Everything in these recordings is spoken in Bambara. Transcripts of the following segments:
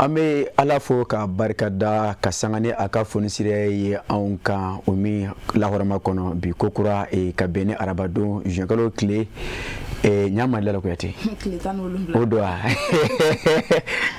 An bɛ Ala fo ka barika da ka sanga ni a ka fonisireya ye anw kan o min lahɔrɔma kɔnɔ bi ko kura ka bɛn ni arabadon juin tile ɲama Lala Kuyate tile 17 o don wa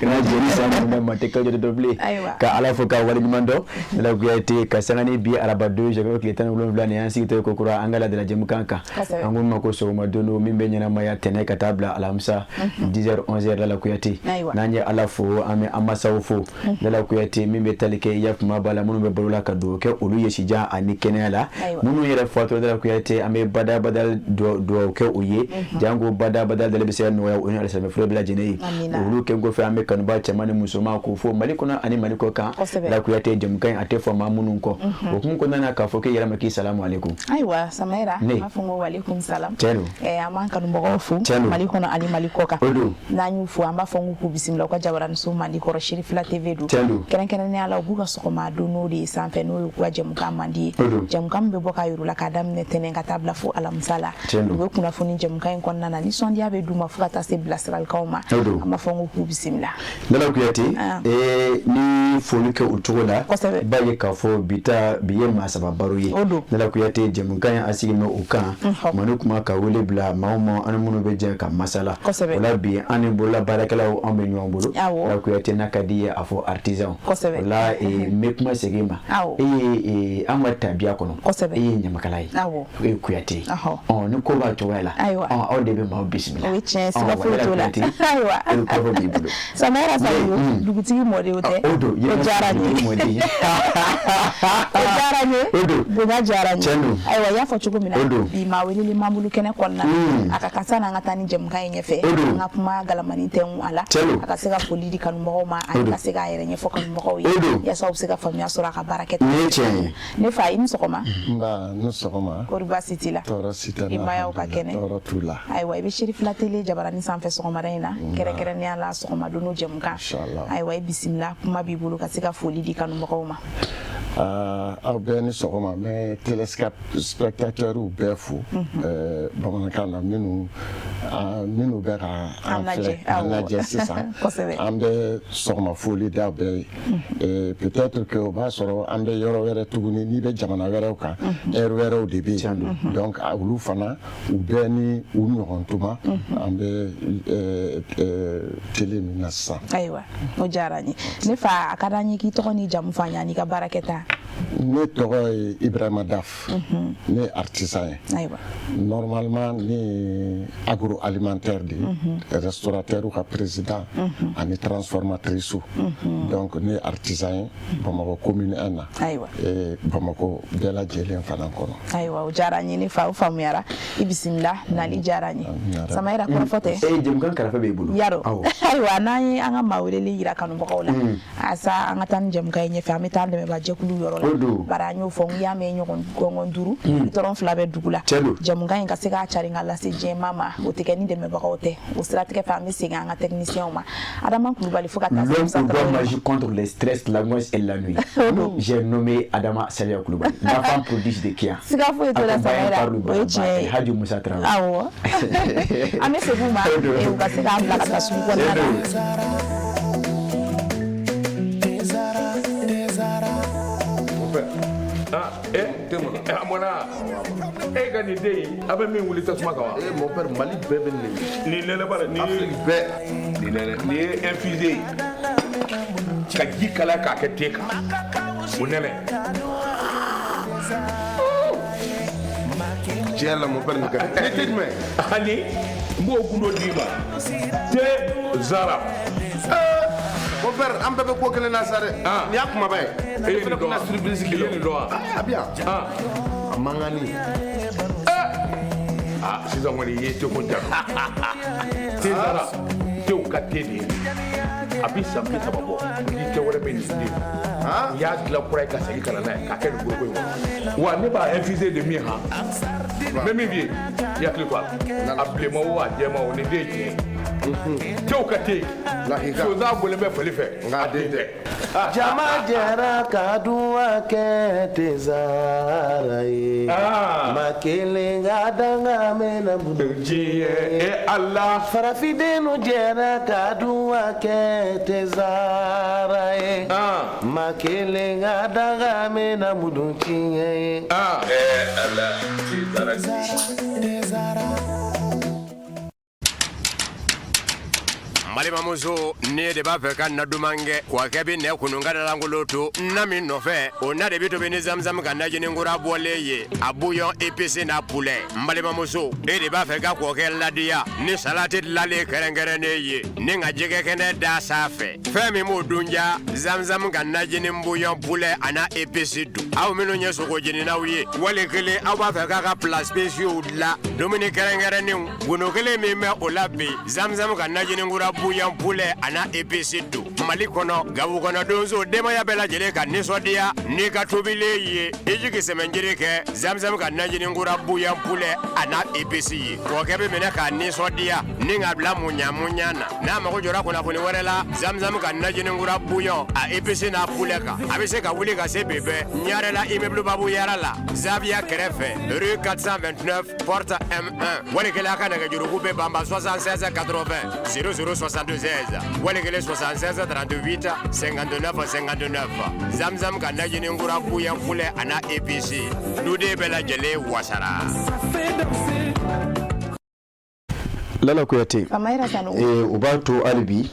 kana jeni san ma tɛ kajɔ dɔ bilen ka Ala fo ka waleɲuman dɔn Lala Kuyate ka sanga ni bi arabadon juin tile 17 nin y'an sigitɔ ko kura an ka laadala jɛmukan kan an ko ma ko sɔgɔma don min bɛ ɲɛnamaya tɛnɛ ka taa bila alamisa 10h 11h Lala Kuyate n'an ye Ala fo an bɛ an masaw fo Lala Kuyate min bɛ tali kɛ yakuma b'a la minnu bɛ balo la ka dugawu kɛ olu ye sijan ani kɛnɛya la minnu yɛrɛ fatura Lala Kuyate an bɛ badabada dugawu kɛ u ye janko badabada dali bɛ se ka nɔgɔya u ni alisilamɛ furu bɛɛ lajɛlen ye olu kɛ kɔfɛ an bɛ kanuba cɛman ni musoman k'u fo Mali kɔnɔ ani Mali kɔ kan Lala Kuyate jɛmukan in a tɛ fɔ maa minnu kɔ o hukumu kɔnɔna na k'a fɔ k'e yɛrɛ ma k'i salamu aleykum ayiwa Samayira an b'a fɔ ko walekum salam tiɲɛ don an b'an kanubagaw fo Mali kɔnɔ ani Mali kɔ kan n'an y'u fo an b'a fɔ k'u bisimila u ka jabaraniso mandi kɔrɔ Cherifila TV don kɛrɛnkɛrɛnnenya la u b'u ka sɔgɔma don n'o de ye sanfɛ n'o ye u ka jɛmukan mandi ye jɛmukan min bɛ bɔ ka yir'u la k'a daminɛ tɛnɛn ka taa bila fo alamisa la u bɛ kunnafoni jɛmukan in kɔnɔna na nisɔndiya bɛ d'u ma fo ka taa se bilasiralikanw ma an b'a fɔ ko k'u bisimila Lala Kuyate ni foli kɛ o cogo la i b'a ye k'a fɔ bi ta bi ye maa saba baro ye Lala Kuyate jɛmukan in a sigi bɛ o kan kuma ni kuma ka wele bila maaw ma an minnu bɛ jɛ ka masala o la bi an ni bolola baarakɛlaw an bɛ ɲɔgɔn bolo Lala Kuyate n'a ka di ye a fɔ artisan o la n bɛ kuma segin ma e ye an ka tabiya kɔnɔ e ye ɲamakala ye e ye Kuyate ye ni ko b'a cogoya la aw de bɛ maaw bisimila o ye tiɲɛ siga foyi t'o la ayiwa kɔrɔfɔ b'i bolo Samayira Sadio dugutigi mɔden o tɛ o don o diyara n ye mɔden o diyara n ye o don bonya diyara n ye tiɲɛ don ayiwa i y'a fɔ cogo min na o don bi maa welelen b'an bolo kɛnɛ kɔnɔna na a ka kan sanni an ka taa ni jɛmukan in ɲɛfɛ O don an ka kuma galamani tɛnku a la tiɲɛ don a ka se ka foli di kanubagaw ma ani ka se k'a yɛrɛ ɲɛfɔ kanubagaw ye O don yaasa u bɛ se ka faamuya sɔrɔ a ka baara kɛta nin ye tiɲɛ ye ne fa i ni sɔgɔma Nba ni sɔgɔma kɔri baasi t'i la tɔɔrɔ si tɛ n na denbayaw ka kɛnɛ tɔɔrɔ t'u la ayiwa i bɛ Cherifila télé jabarani sanfɛ sɔgɔmada in na kɛrɛnkɛrɛnnenya la sɔgɔma don jɛmukan Inchallah. ayiwa i bisimila kuma b'i bolo ka se ka foli di kanubagaw ma Aw bɛɛ ni sɔgɔma n bɛ téléspectateurs bɛɛ fo bamanankan na minnu minnu bɛ ka an filɛ an lajɛ sisan an bɛ sɔgɔma foli da bɛɛ ye peut-être que o b'a sɔrɔ an bɛ yɔrɔ wɛrɛ tuguni n'i bɛ jamana wɛrɛw kan heure wɛrɛw de bɛ yen donc olu fana u bɛɛ ni u ɲɔgɔn tuma an bɛ télé min na sisan. Ayiwa o diyara n ye ne fa a ka d'an ye k'i tɔgɔ ni jamu fɔ an ye an'i ka baarakɛta. Ne tɔgɔ ye Ibrahima Daf ne ye artisan ye. Ayiwa. Normalement ne ye agroalimentaire de ye restaurateur ka président ani transformatrice donc ne ye artisan ye Bamakɔ commune 1 na. Ayiwa. Bamakɔ bɛɛ lajɛlen fana kɔnɔ. Ayiwa o diyara n ye ne fa o faamuyara i bisimila nali diyara n ye Samayira kɔrɔfɔ tɛ. Ee jɛmukan karafe b'i bolo. Yarɔ ayiwa n'an ye an ka maa welelen yira kanubagaw la asa an ka taa ni jɛmukan in ɲɛfɛ an bɛ taa an dɛmɛbaa jɛkulu yɔrɔ la bari an y'o fɔ n y'a mɛn ɲɔgɔn gɔngɔn duuru bitɔn fila bɛ dugu la jɛmukan in ka se k'a cari ka lase diɲɛmaa ma o tɛ kɛ ni dɛmɛbagaw tɛ o siratigɛ fɛ an bɛ segin an ka techniciens ma Adama Kulubali fo ka taa se L'homme doit manger contre le stress, l'angoisse et l'ennui. J'ai nommé Adama Salia Koulibaly, l'enfant prodige de Kia. Siga foyi t'o la Samayira o ye tiɲɛ ye Hadji Moussa Traoré. Awɔ an bɛ segin u ma u ka se k'an bila ka taa sugu kɔnɔna na. A mɔna e ka nin den in a bɛ min wuli tasuma kan wa. Eh mon père Mali bɛɛ bɛ nin de nin nɛnɛ bara nin Afrique bɛɛ. Nin nɛnɛ nin ye infusé ye ka ji kalaya k'a kɛ te kan o nɛnɛ. Tiɲɛ la mon père nin ka di. Ni te jumɛn. Ani n b'o gundo d'i ma te zara. Mon père an bɛɛ bɛ ko kelen na sa dɛ. Nin y'a kumaba ye. E ye nin dɔn wa? Surprise I ye nin dɔn wa? A bɛ yan. A mankanni. Aa sisan kɔni i ye te ko jaabi. Te zara tew ka te de ye a bɛ san 30 bɔ ni te wɛrɛ bɛ nin den. U y'a dilan kura ye ka segin ka na n'a ye k'a kɛ nin foroko in kɔnɔ wa ne b'a infusé de min han n bɛ min f'i ye i hakili to a la a bilenman o a jɛman o nin den ye tiɲɛ ye. Tew ka te sonsan bɔlen bɛ fali fɛ nka den tɛ. Jama jɛra ka duwa kɛ Tezara ye. Ma kelen ka danga mɛnna diɲɛ e Ala. Farafindenw jɛra ka duwa kɛ Tezara ye. Ma kelen ka danga mɛnna mudu tiɲɛ ye. Ala Tezara. Balimamuso ne de b'a fɛ ka na duman kɛ kɔkɛ bɛ nɛ kunun ka dalankolon to na min nɔfɛ o na de bɛ tobi ni zamzam ka najini kura bɔlen ye a bouillon épice n'a poulet. N balimamuso e de b'a fɛ ka kɔkɛ ladiya ni salati dilanlen kɛrɛnkɛrɛnnen ye ni ka jɛgɛ kɛnɛ da sanfɛ fɛn min b'o dun ja zamzam ka najini bouillon poulet a n'a épice dun. Aw minnu ye sogo jeninaw ye wali kelen aw b'a fɛ k'a ka plats spéciaux dilan dumuni kɛrɛnkɛrɛnnenw gundo kelen min bɛ o la bi zamzam ka najini kura bouillon poulet a n'a épice dun. Mali kɔnɔ gabu kɔnɔ donso denbaya bɛɛ lajɛlen ka nisɔndiya n'i ka tobilen ye i jigi sɛmɛnjiri kɛ zamzam ka najini kura bouillon poulet a n'a épice ye kɔkɛ bɛ minɛ k'a nisɔndiya ni ka bila muɲa muɲa na n'a mago jɔra kunnafoni wɛrɛ la zamzam ka najini kura bouillon a épice n'a poulet kan a bɛ se ka wuli ka se bi bɛɛ Ɲarela immeuble Babu Yara la Zaviya kɛrɛfɛ rue 429 porte M1 wali kelen a ka nɛgɛjuruku bɛ banba 76 80 00 76 wali kelen 76 38 59 59 zamzam ka najini kura bouillon poulet a n'a épice duden bɛɛ lajɛlen wasara. Lala Kuyate o b'a to hali bi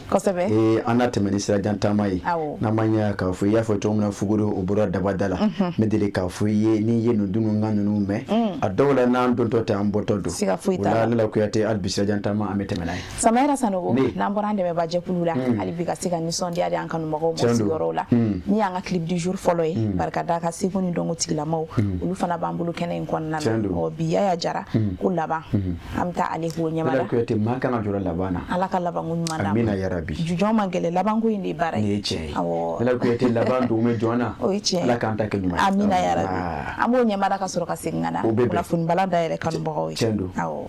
an na tɛmɛ ni sirajan taama ye n'an ma ɲɛ k'a fɔ i y'a fɔ cogo min na fuguri o bɔra dabada la n bɛ deli k'a fɔ i ye n'i ye nin dunun kan ninnu mɛn a dɔw la n'an dontɔ tɛ an bɔtɔ don o la Lala Kuyate hali bi sirajan taama an bɛ tɛmɛ n'a ye. Samayira Sanogo n'an bɔra an dɛmɛbaa jɛkulu la hali bi ka se ka nisɔndiya di an kanubagaw ma sigiyɔrɔw la ni y'an ka clip du jour fɔlɔ ye barika da ka seko ni dɔnko tigilamaw olu fana b'an bolo kɛnɛ in kɔnɔna na ɔ bi Yaya Jara ko laban an bɛ taa ale k'o ɲɛmada. Maa kan ka jɔrɔ laban na. Ala ka labanko ɲuman d'an ma. Amina yarabi. Jujɔn man gɛlɛn labanko in de ye baara ye. Nin ye tiɲɛ ye. Awɔ. Lala Kuyate laban don bɛ jɔn na. O ye tiɲɛ ye. Ala k'an ta kɛ ɲuman ye. Amina yarabi. An b'o ɲɛmada ka sɔrɔ ka segin ka na. O bɛ bɛn. Kunnafoni balan dayɛlɛ kanubagaw ye. Tiɲɛ don. Awɔ.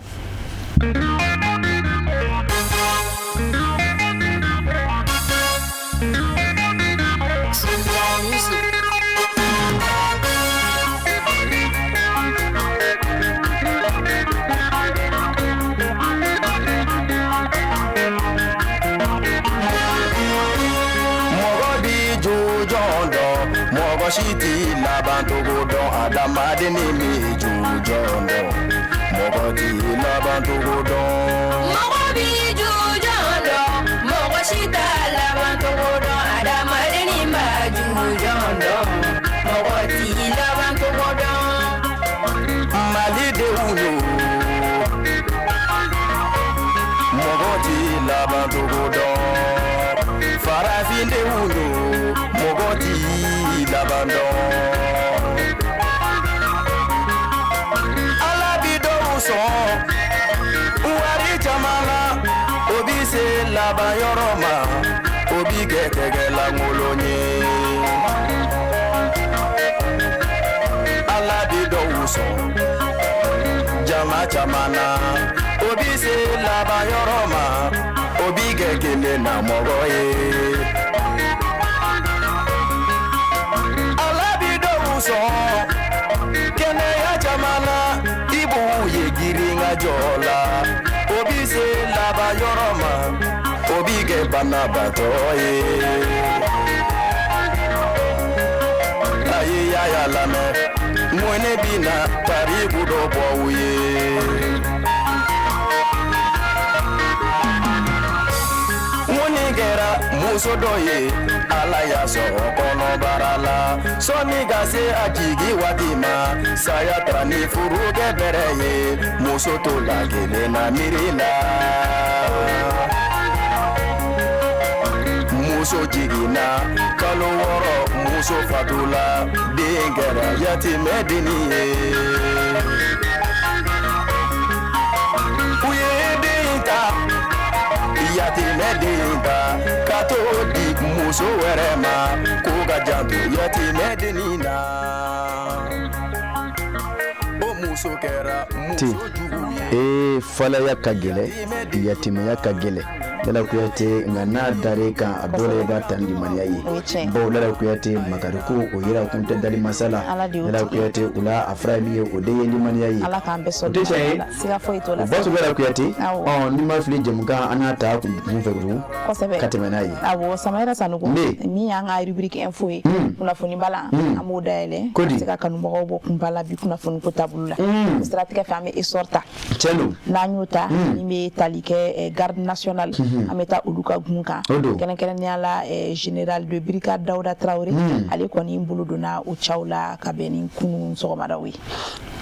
Mɔgɔ si t'i laban cogo dɔn adamaden ni min jujɔn dɔn mɔgɔ t'i laban cogo dɔn. Mɔgɔ b'i jujɔn dɔn mɔgɔ si t'a laban cogo dɔn adamaden ni b'a jujɔn dɔn mɔgɔ t'i laban cogo dɔn. Malidenw yo mɔgɔ t'i laban cogo dɔn farafindenw yo mɔgɔ t'i laban dɔn. Ala bi dɔw sɔn wari caman na o bi se laban yɔrɔ ma o bi kɛ tɛgɛlankolon ye. Ala bi dɔw sɔn jama caman na o bi se laban yɔrɔ ma o bi kɛ kelen na mɔgɔ ye. Kɛnɛya caman na i b'u ye girin ka jɔ la o bi se laban yɔrɔ ma o bi kɛ banabaatɔ ye. A ye Yaya lamɛn ŋɔni bi na tariku dɔ bɔ u ye. Ŋɔni kɛra muso dɔ ye Ala y'a sɔrɔ kɔnɔbara la sɔnni ka se a jigi waati ma saya taara ni furukɛ bɛrɛ ye muso to la kelen na miiri la. Muso jiginna kalo 6 muso fatula den kɛra yatimɛdenni ye. U ye den ta yatimɛden ta ka t'o di muso wɛrɛ ma k'o ka janto yatimɛdenni na. O Te ee falaya ka gɛlɛ, yatimɛya ka gɛlɛ, Lala Kuyate, nka n'a dar'e kan, a dɔw la i b'a ta ni limaniya ye, bawo Lala Kuyate, makari ko o yira kun tɛ dali masa la. Lala Kuyate, o la a fura ye min ye, o de ye limaniya ye. Ala k'an bɛɛ sɔn. O tɛ tiɲɛ ye. Siga foyi t'o la. O b'a sɔrɔ Lala Kuyate, ɔ n'i ma fili, jɛmukan an y'a ta kun fɛ tugun ka tɛmɛ n'a ye. Awɔ, Samayira Sanogo, min y'an ka rubrique info ye, kunnafoni bala, an b'o dayɛlɛ ka se ka kanubagaw bɔ kunba la bi kunnafoni ko taabolo la. O siratigɛ fɛ, an bɛ essor ta. Tiɲɛ don. N'an y'o ta, min bɛ tali kɛ garde nationale, an bɛ taa olu ka gun kan, kɛrɛnkɛrɛnnenya la général de brigade Dawuda Tarawele. Ale kɔni bolo donna o caw la ka bɛn ni kunun sɔgɔmadaw ye.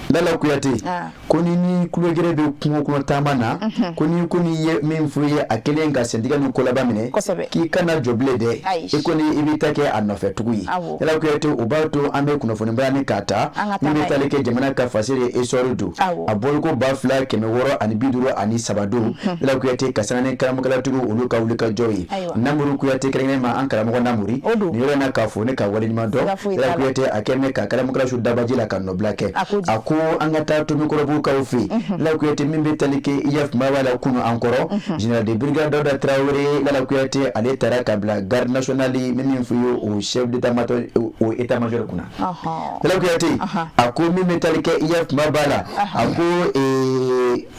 Lala Kuyate, ko ni kulogɛrɛ bɛ kungo kɔnɔ taama na, ko ni ko ni ye min fɔ ye, a kɛlen ka sentigɛ ni kolaba minɛ, k'i kana jɔ bilen dɛ, i kɔni i bɛ ta kɛ a nɔfɛ tugu ye. Lala Kuyate, o b'a to an bɛ kunnafoni bayani k'a ta min bɛ tali kɛ jamana ka fasiri essor don, a bɔliko 2653 don. Lala Kuyate, ka sanga ni karamɔgɔlatigiw olu ka wulikajɔ ye, Namuru Kuyate, kɛrɛnkɛrɛn ma an karamɔgɔ Namuri nin yɔrɔ in na, k'a fo ne ka waleɲuman dɔn. Lala Kuyate, a kɛlen bɛ ka karamɔgɔla su dabaji la ka nɔbila kɛ. A ko an ka taa Tomikɔrɔbugukaw fɛ yen. Lala Kuyate, min bɛ tali kɛ IAF b'a la, kunu an kɔrɔ général de brigade Dawuda Tarawele, Lala Kuyate, ale taara ka bila garde nationale min fɔ ye, o chef d'état major, o état major kunna. Lala Kuyate, a ko min bɛ tali kɛ IAF b'a la, a ko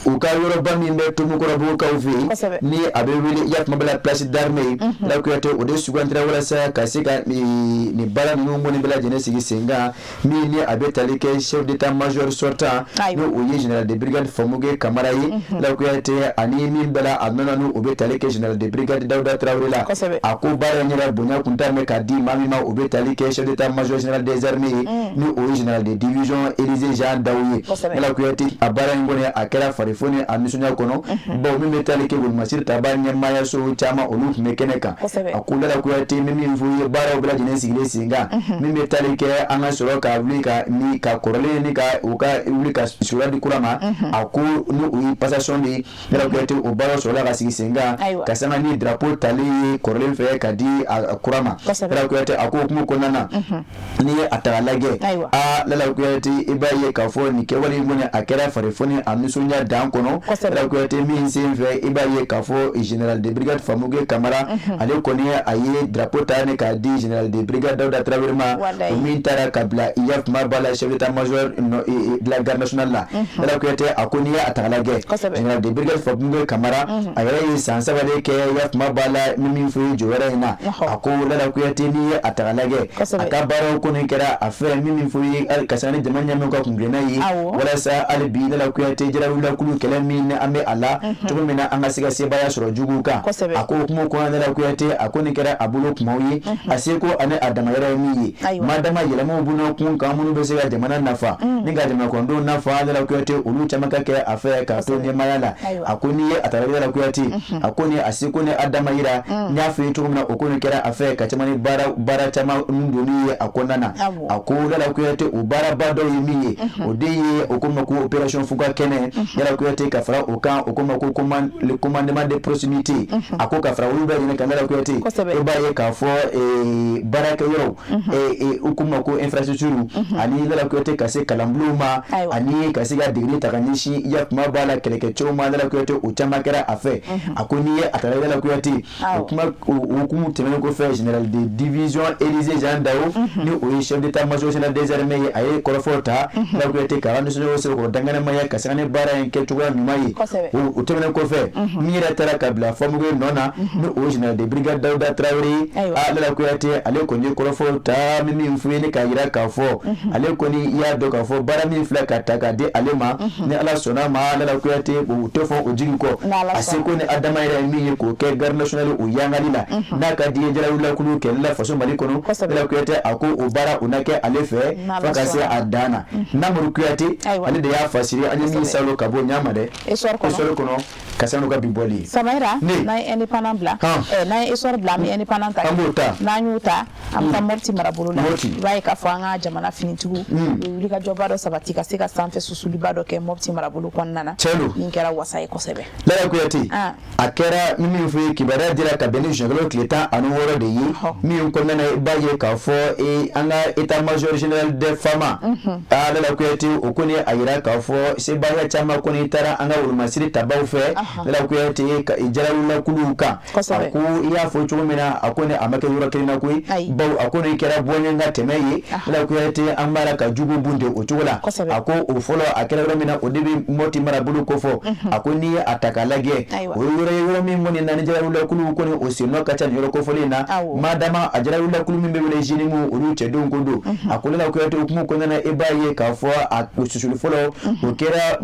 u ka yɔrɔba min bɛ Tomikɔrɔbugukaw fɛ yen, ni a bɛ wele IAF b'a la place d'armée, Lala Kuyate, o de sugantira walasa ka se ka nin baara ninnu kɔni bɛɛ lajɛlen sigi sen kan, min ni a bɛ tali kɛ chef d'état major sortant, ni o ye général de brigade Famuge Kamara ye. Lala Kuyate, ani min bɛɛ la a nɔ na, o bɛ tali kɛ général de brigade Dawuda Tarawele la. A ko baara in yɛrɛ bonya kun t'a mɛn k'a di maa min ma, o bɛ tali kɛ chef d'état major général des armées ye, ni o ye général de division Élisée Jean Daou ye. Lala Kuyate, a baara in kɔni a kɛra farifoni a nisɔndiya kɔnɔ, bawo min bɛ tali kɛ wolomasiri taba ɲɛmaayaso caman, olu tun bɛ kɛnɛ kan. A ko Lala Kuyate, min min fɔ ye, baaraw bɛɛ lajɛlen sigilen sen kan, min bɛ tali kɛ an ka sɔrɔ ka wuli ka ni ka kɔrɔlen ni ka u ka wuli ka sura di kura ma, a ko ni o ye passation de ye. Lala Kuyate, o baaraw sɔrɔla ka sigi sen kan ka sanga ni drapeau tali ye kɔrɔlen fɛ ka di a kura ma. Lala Kuyate, a ko hukumu kɔnɔna na, n'i ye a ta k'a lajɛ, aa Lala Kuyate, i b'a ye k'a fɔ nin kɛwale in kɔni a kɛra farifoni a nisɔndiya dan kɔnɔ. Lala Kuyate, min sen fɛ, i b'a ye k'a fɔ général de brigade Famuge Kamara, ale kɔni a ye drapeau ta ni k'a di général de brigade Dawuda Tarawele ma, o min taara ka bila IAF b'a la chef d'état major de la garde nationale la. Lala Kuyate, a ko n'i ye a ta k'a lajɛ, général de brigade Famuge Kamara, a yɛrɛ ye san 3 de kɛ IAF b'a la min fɔ ye jɔyɔrɔ in na. A ko Lala Kuyate, n'i ye a ta k'a lajɛ, a ka baaraw kɔni kɛra a fɛ min fɔ ye, ka sanga ni jamana ɲɛmaaw ka kuntilenna ye, walasa hali bi Lala Kuyate, jarawulakulu kɛlɛ min an bɛ a la cogo min na, an ka se ka sebaaya sɔrɔ juguw kan. A ko hukumu kɔnɔna, Lala Kuyate, a ko nin kɛra a bolo kumaw ye, a seko ani a damayɔrɔ ye min ye, madama yɛlɛmaw b'u kun kan minnu bɛ se ka jamana nafa ni ka jamana kɔnɔdenw nafa, Lala Kuyate, olu caman ka kɛ a fɛ k'a to ɲɛmaaya la. A ko n'i ye a ta Lala Kuyate, a ko ni a seko ni a dama yira, n y'a fɔ ye cogo min na, o ko nin kɛra a fɛ ka caman ni baara caman donni ye a kɔnɔna na. A ko Lala Kuyate, o baaraba dɔw ye min ye, o de ye o ko ma ko opération Fuga kɛnɛ. Lala Kuyate, ka fara o kan, o ko ma ko le commandement de proximité. A ko ka fara olu bɛɛ lajɛlen kan, Lala Kuyate, i b'a ye k'a fɔ baarakɛyɔrɔw, u ko ma ko infrastructure, ani Lala Kuyate, ka se kalanbulonw ma, ani ka se ka degeli ta ka ɲɛsin ya kuma b'a la kɛlɛkɛcɛw ma, Lala Kuyate, o caman kɛra a fɛ. A ko n'i ye a ta, Lala Kuyate, o kuma o hukumu tɛmɛnen kɔfɛ, général de division Élisée Jean Dao, ni o ye chef d'état-major général des armées ye, a ye kɔrɔfɔw ta, Lala Kuyate, k'a ka nisɔndiyaw sɛbɛkɔrɔ danganamaya ka sanga ni baara in kɛ cogoya ɲuman ye. O tɛmɛnen kɔfɛ, min yɛrɛ taara ka bila Famuge nɔ na, ni o ye général de brigade Dawuda Tarawele ye, a Lala Kuyate, ale kɔni ye kɔrɔfɔw ta min f'u ye, ni k'a yira k'a fɔ ale kɔni y'a dɔn k'a fɔ baara min filɛ ka ta k'a di ale ma, ni Ala sɔnna ma, Lala Kuyate, o tɛ fɔ o jigi kɔ. A seko ni a dama yɛrɛ ye min ye, k'o kɛ garde nationale o yangali la, n'a ka di ye jarawulakulu kɛlɛ la faso Mali kɔnɔ. Lala Kuyate, a ko o baara o na kɛ ale fɛ fo ka se a dan na. Namuru Kuyate, ale de y'a fasiri an ye min salo ka bɔ ɲama dɛ essor kɔnɔ. Ka sanga n'u ka bi bɔli ye. Samayira, n'an ye Indépendant bila, n'an ye Essor bila, an bɛ Indépendant ta. An b'o ta. N'an y'o ta, an bɛ taa Mopti marabolo la. I b'a ye k'a fɔ an ka jamana finitigiw u ye wulikajɔba dɔ sabati ka se ka sanfɛ susuliba dɔ kɛ Mopti marabolo kɔnɔna na. Tiɲɛ don. Min kɛra wasa ye kosɛbɛ. Lala Kuyate, a kɛra min fɔ ye, kibaruya dira ka bɛn ni zuwɛnkalo tile 16 de ye, min kɔnɔna na i b'a ye k'a fɔ an ka état major général des FAMa, aa Lala Kuyate, o kɔni a yira k'a fɔ sebaaya caman kɔni taara an ka wolomasiri tabaw fɛ, Lala Kuyate, ka jarawulakuluw kan. A ko i y'a fɔ cogo min na, a ko a ma kɛ yɔrɔ kelen na koyi, bawo a ko nin kɛra bɔɲɛ ka tɛmɛ ye. Lala Kuyate, an b'a la ka jugu bun de o cogo la. A ko o fɔlɔ, a kɛra yɔrɔ min na, o de bɛ Mɔti marabolo kofɔ. A ko n'i ye a ta k'a lajɛ, o ye yɔrɔ ye, yɔrɔ min kɔni na ni jarawulakuluw kɔni o sennɔ ka ca nin yɔrɔ kofɔlen na, madama a jarawulakulu min bɛ wele JNIM, olu cɛdenw ko don. A ko Lala Kuyate, hukumu kɔnɔna na, i b'a ye k'a fɔ a susuli fɔlɔ, o kɛra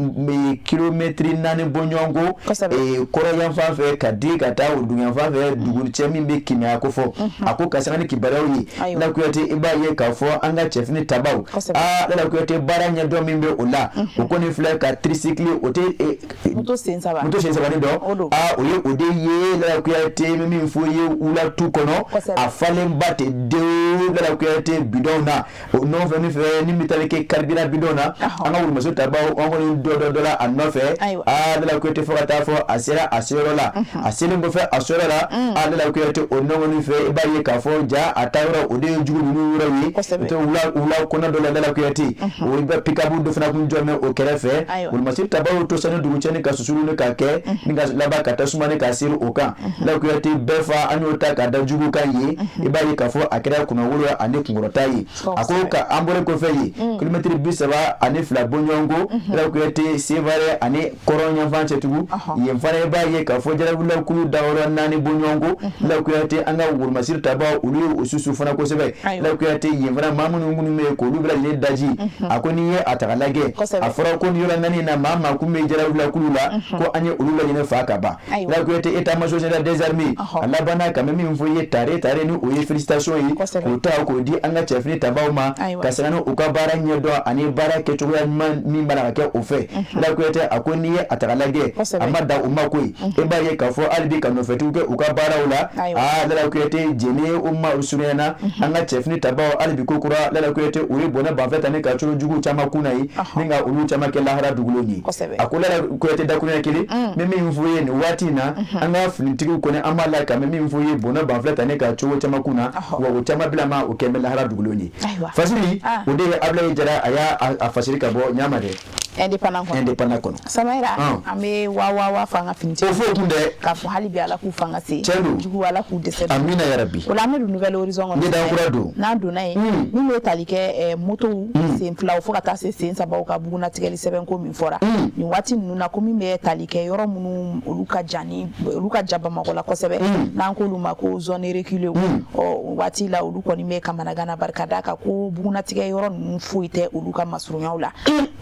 kilomɛtiri 4 bɔɲɔgɔnko kɔrɔn yanfan fɛ ka di ka taa o dugu yanfan fɛ, dugu cɛ min bɛ Kimia ko fɔ. A ko ka sanga ni kibaruyaw ye, Lala Kuyate, i b'a ye k'a fɔ an ka cɛfini tabaw, aa Lala Kuyate, baara ɲɛdɔn min bɛ o la, o kɔni filɛ ka tricycle, o tɛ moto sen saba, moto sen saba dɔn, aa o ye o de ye. Lala Kuyate, min fɔ ye, wulatu kɔnɔ, a falenba tɛ dewu, Lala Kuyate, bidɔn na o nɔfɛ min fɛ ni bɛ taali kɛ carburant bidɔn na, an ka wolomaso tabaw, an kɔni dɔ dɔ dɔ la a nɔfɛ. Aa Lala Kuyate, fo ka taa fɔ a sera a seyɔrɔ la. A selen kɔfɛ a seyɔrɔ la, aa Lala Kuyate, o nɔ fɛ, i b'a ye k'a fɔ ja a taa yɔrɔ, o de ye jugu ninnu yɔrɔ ye, o wula wula kɔnɔ dɔ la. Lala Kuyate, o bɛ pick-up dɔ fana kun jɔ mɛ o kɛrɛfɛ. Wolomasiri tabaw to sani dugu cɛ ni ka susulu ni ka kɛ ni ka laban ka tasuma ni ka seri o kan. Lala Kuyate, bɛɛ fa an y'o ta ka da jugu kan ye. I b'a ye k'a fɔ a kɛra kunnawolo ani kunkɔrɔta ye. A ko ka an bɔlen kɔfɛ ye, kilomɛtiri 32 bɔɲɔgɔnko, Lala Kuyate, Sevare ani kɔrɔn yanfan cɛtugu yen fana, i b'a ye k'a fɔ jarawulakulu dayɔrɔ 4 bɔɲɔgɔnko, Lala Kuyate, an ka wolomasiri tabaw, olu ye o susu fana kosɛbɛ. Lala Kuyate, yen fana, maa minnu bɛ yen k'olu bɛɛ lajɛlen daji. A ko n'i ye a ta k'a lajɛ, a fɔra ko nin yɔrɔ 4 na, maa maa kun bɛ jarawulakulu la, ko an ye olu lajɛlen fa ka ban. Lala Kuyate, état major général des armées, a labanna ka min fɔ ye, tare tare ni o ye félicitation ye, k'o ta k'o di an ka cɛfini tabaw ma, ka sanga ni u ka baara ɲɛdɔn ani baara kɛcogoya ɲuman min b'a la ka kɛ o fɛ. Lala Kuyate, a ko n'i ye a ta k'a lajɛ, a ma dan o ma koyi, e b'a ye k'a fɔ hali bi ka nɔfɛtigiw kɛ u ka baaraw la. Aa Lala Kuyate, jeni o ma surunyana, an ka cɛfini tabaw, hali bi ko kura, Lala Kuyate, u ye bɔnɛ banfɛ ta ni ka coro jugu caman kun na ye ni ka olu caman kɛ lahara dugulen ye. A ko Lala Kuyate, dakuruɲɛ kelen n bɛ min fɔ ye nin waati in na, an ka finitigiw kɔni, an b'a la ka mɛn min fɔ ye, bɔnɛ banfɛ ta ni ka cogo caman kun na, wa o caman bila ma o kɛ bɛ lahara dugulen ye. Fasiri, o de ye Abulayi Jara, a y'a fasiri ka bɔ ɲama dɛ. Indépendant kɔnɔ. Indépendant kɔnɔ. Samayira, an bɛ wa wa wa fɔ an ka finitigiw. O fɔ kun dɛ. K'a fɔ hali bi Ala k'u fanga se. Tiɲɛ don. Jugu Ala k'u dɛsɛ. Amina yarabi. O la an bɛ don Nouvel Horizon kɔnɔ. Ɲɛda kura don. N'an donna yen, min bɛ tali kɛ motow sen filaw fo ka taa se sen sabaw ka bugunnatigɛli sɛbɛnko min fɔra nin waati ninnu na, ko min bɛ tali kɛ yɔrɔ minnu olu ka jan ni olu ka jan Bamakɔ la kosɛbɛ, n'an k'olu ma ko zone reculée, ɔ o waati la olu kɔni bɛ kamanagan na, barika d'a kan ko bugunnatigɛ yɔrɔ ninnu foyi tɛ olu ka masurunyaw la.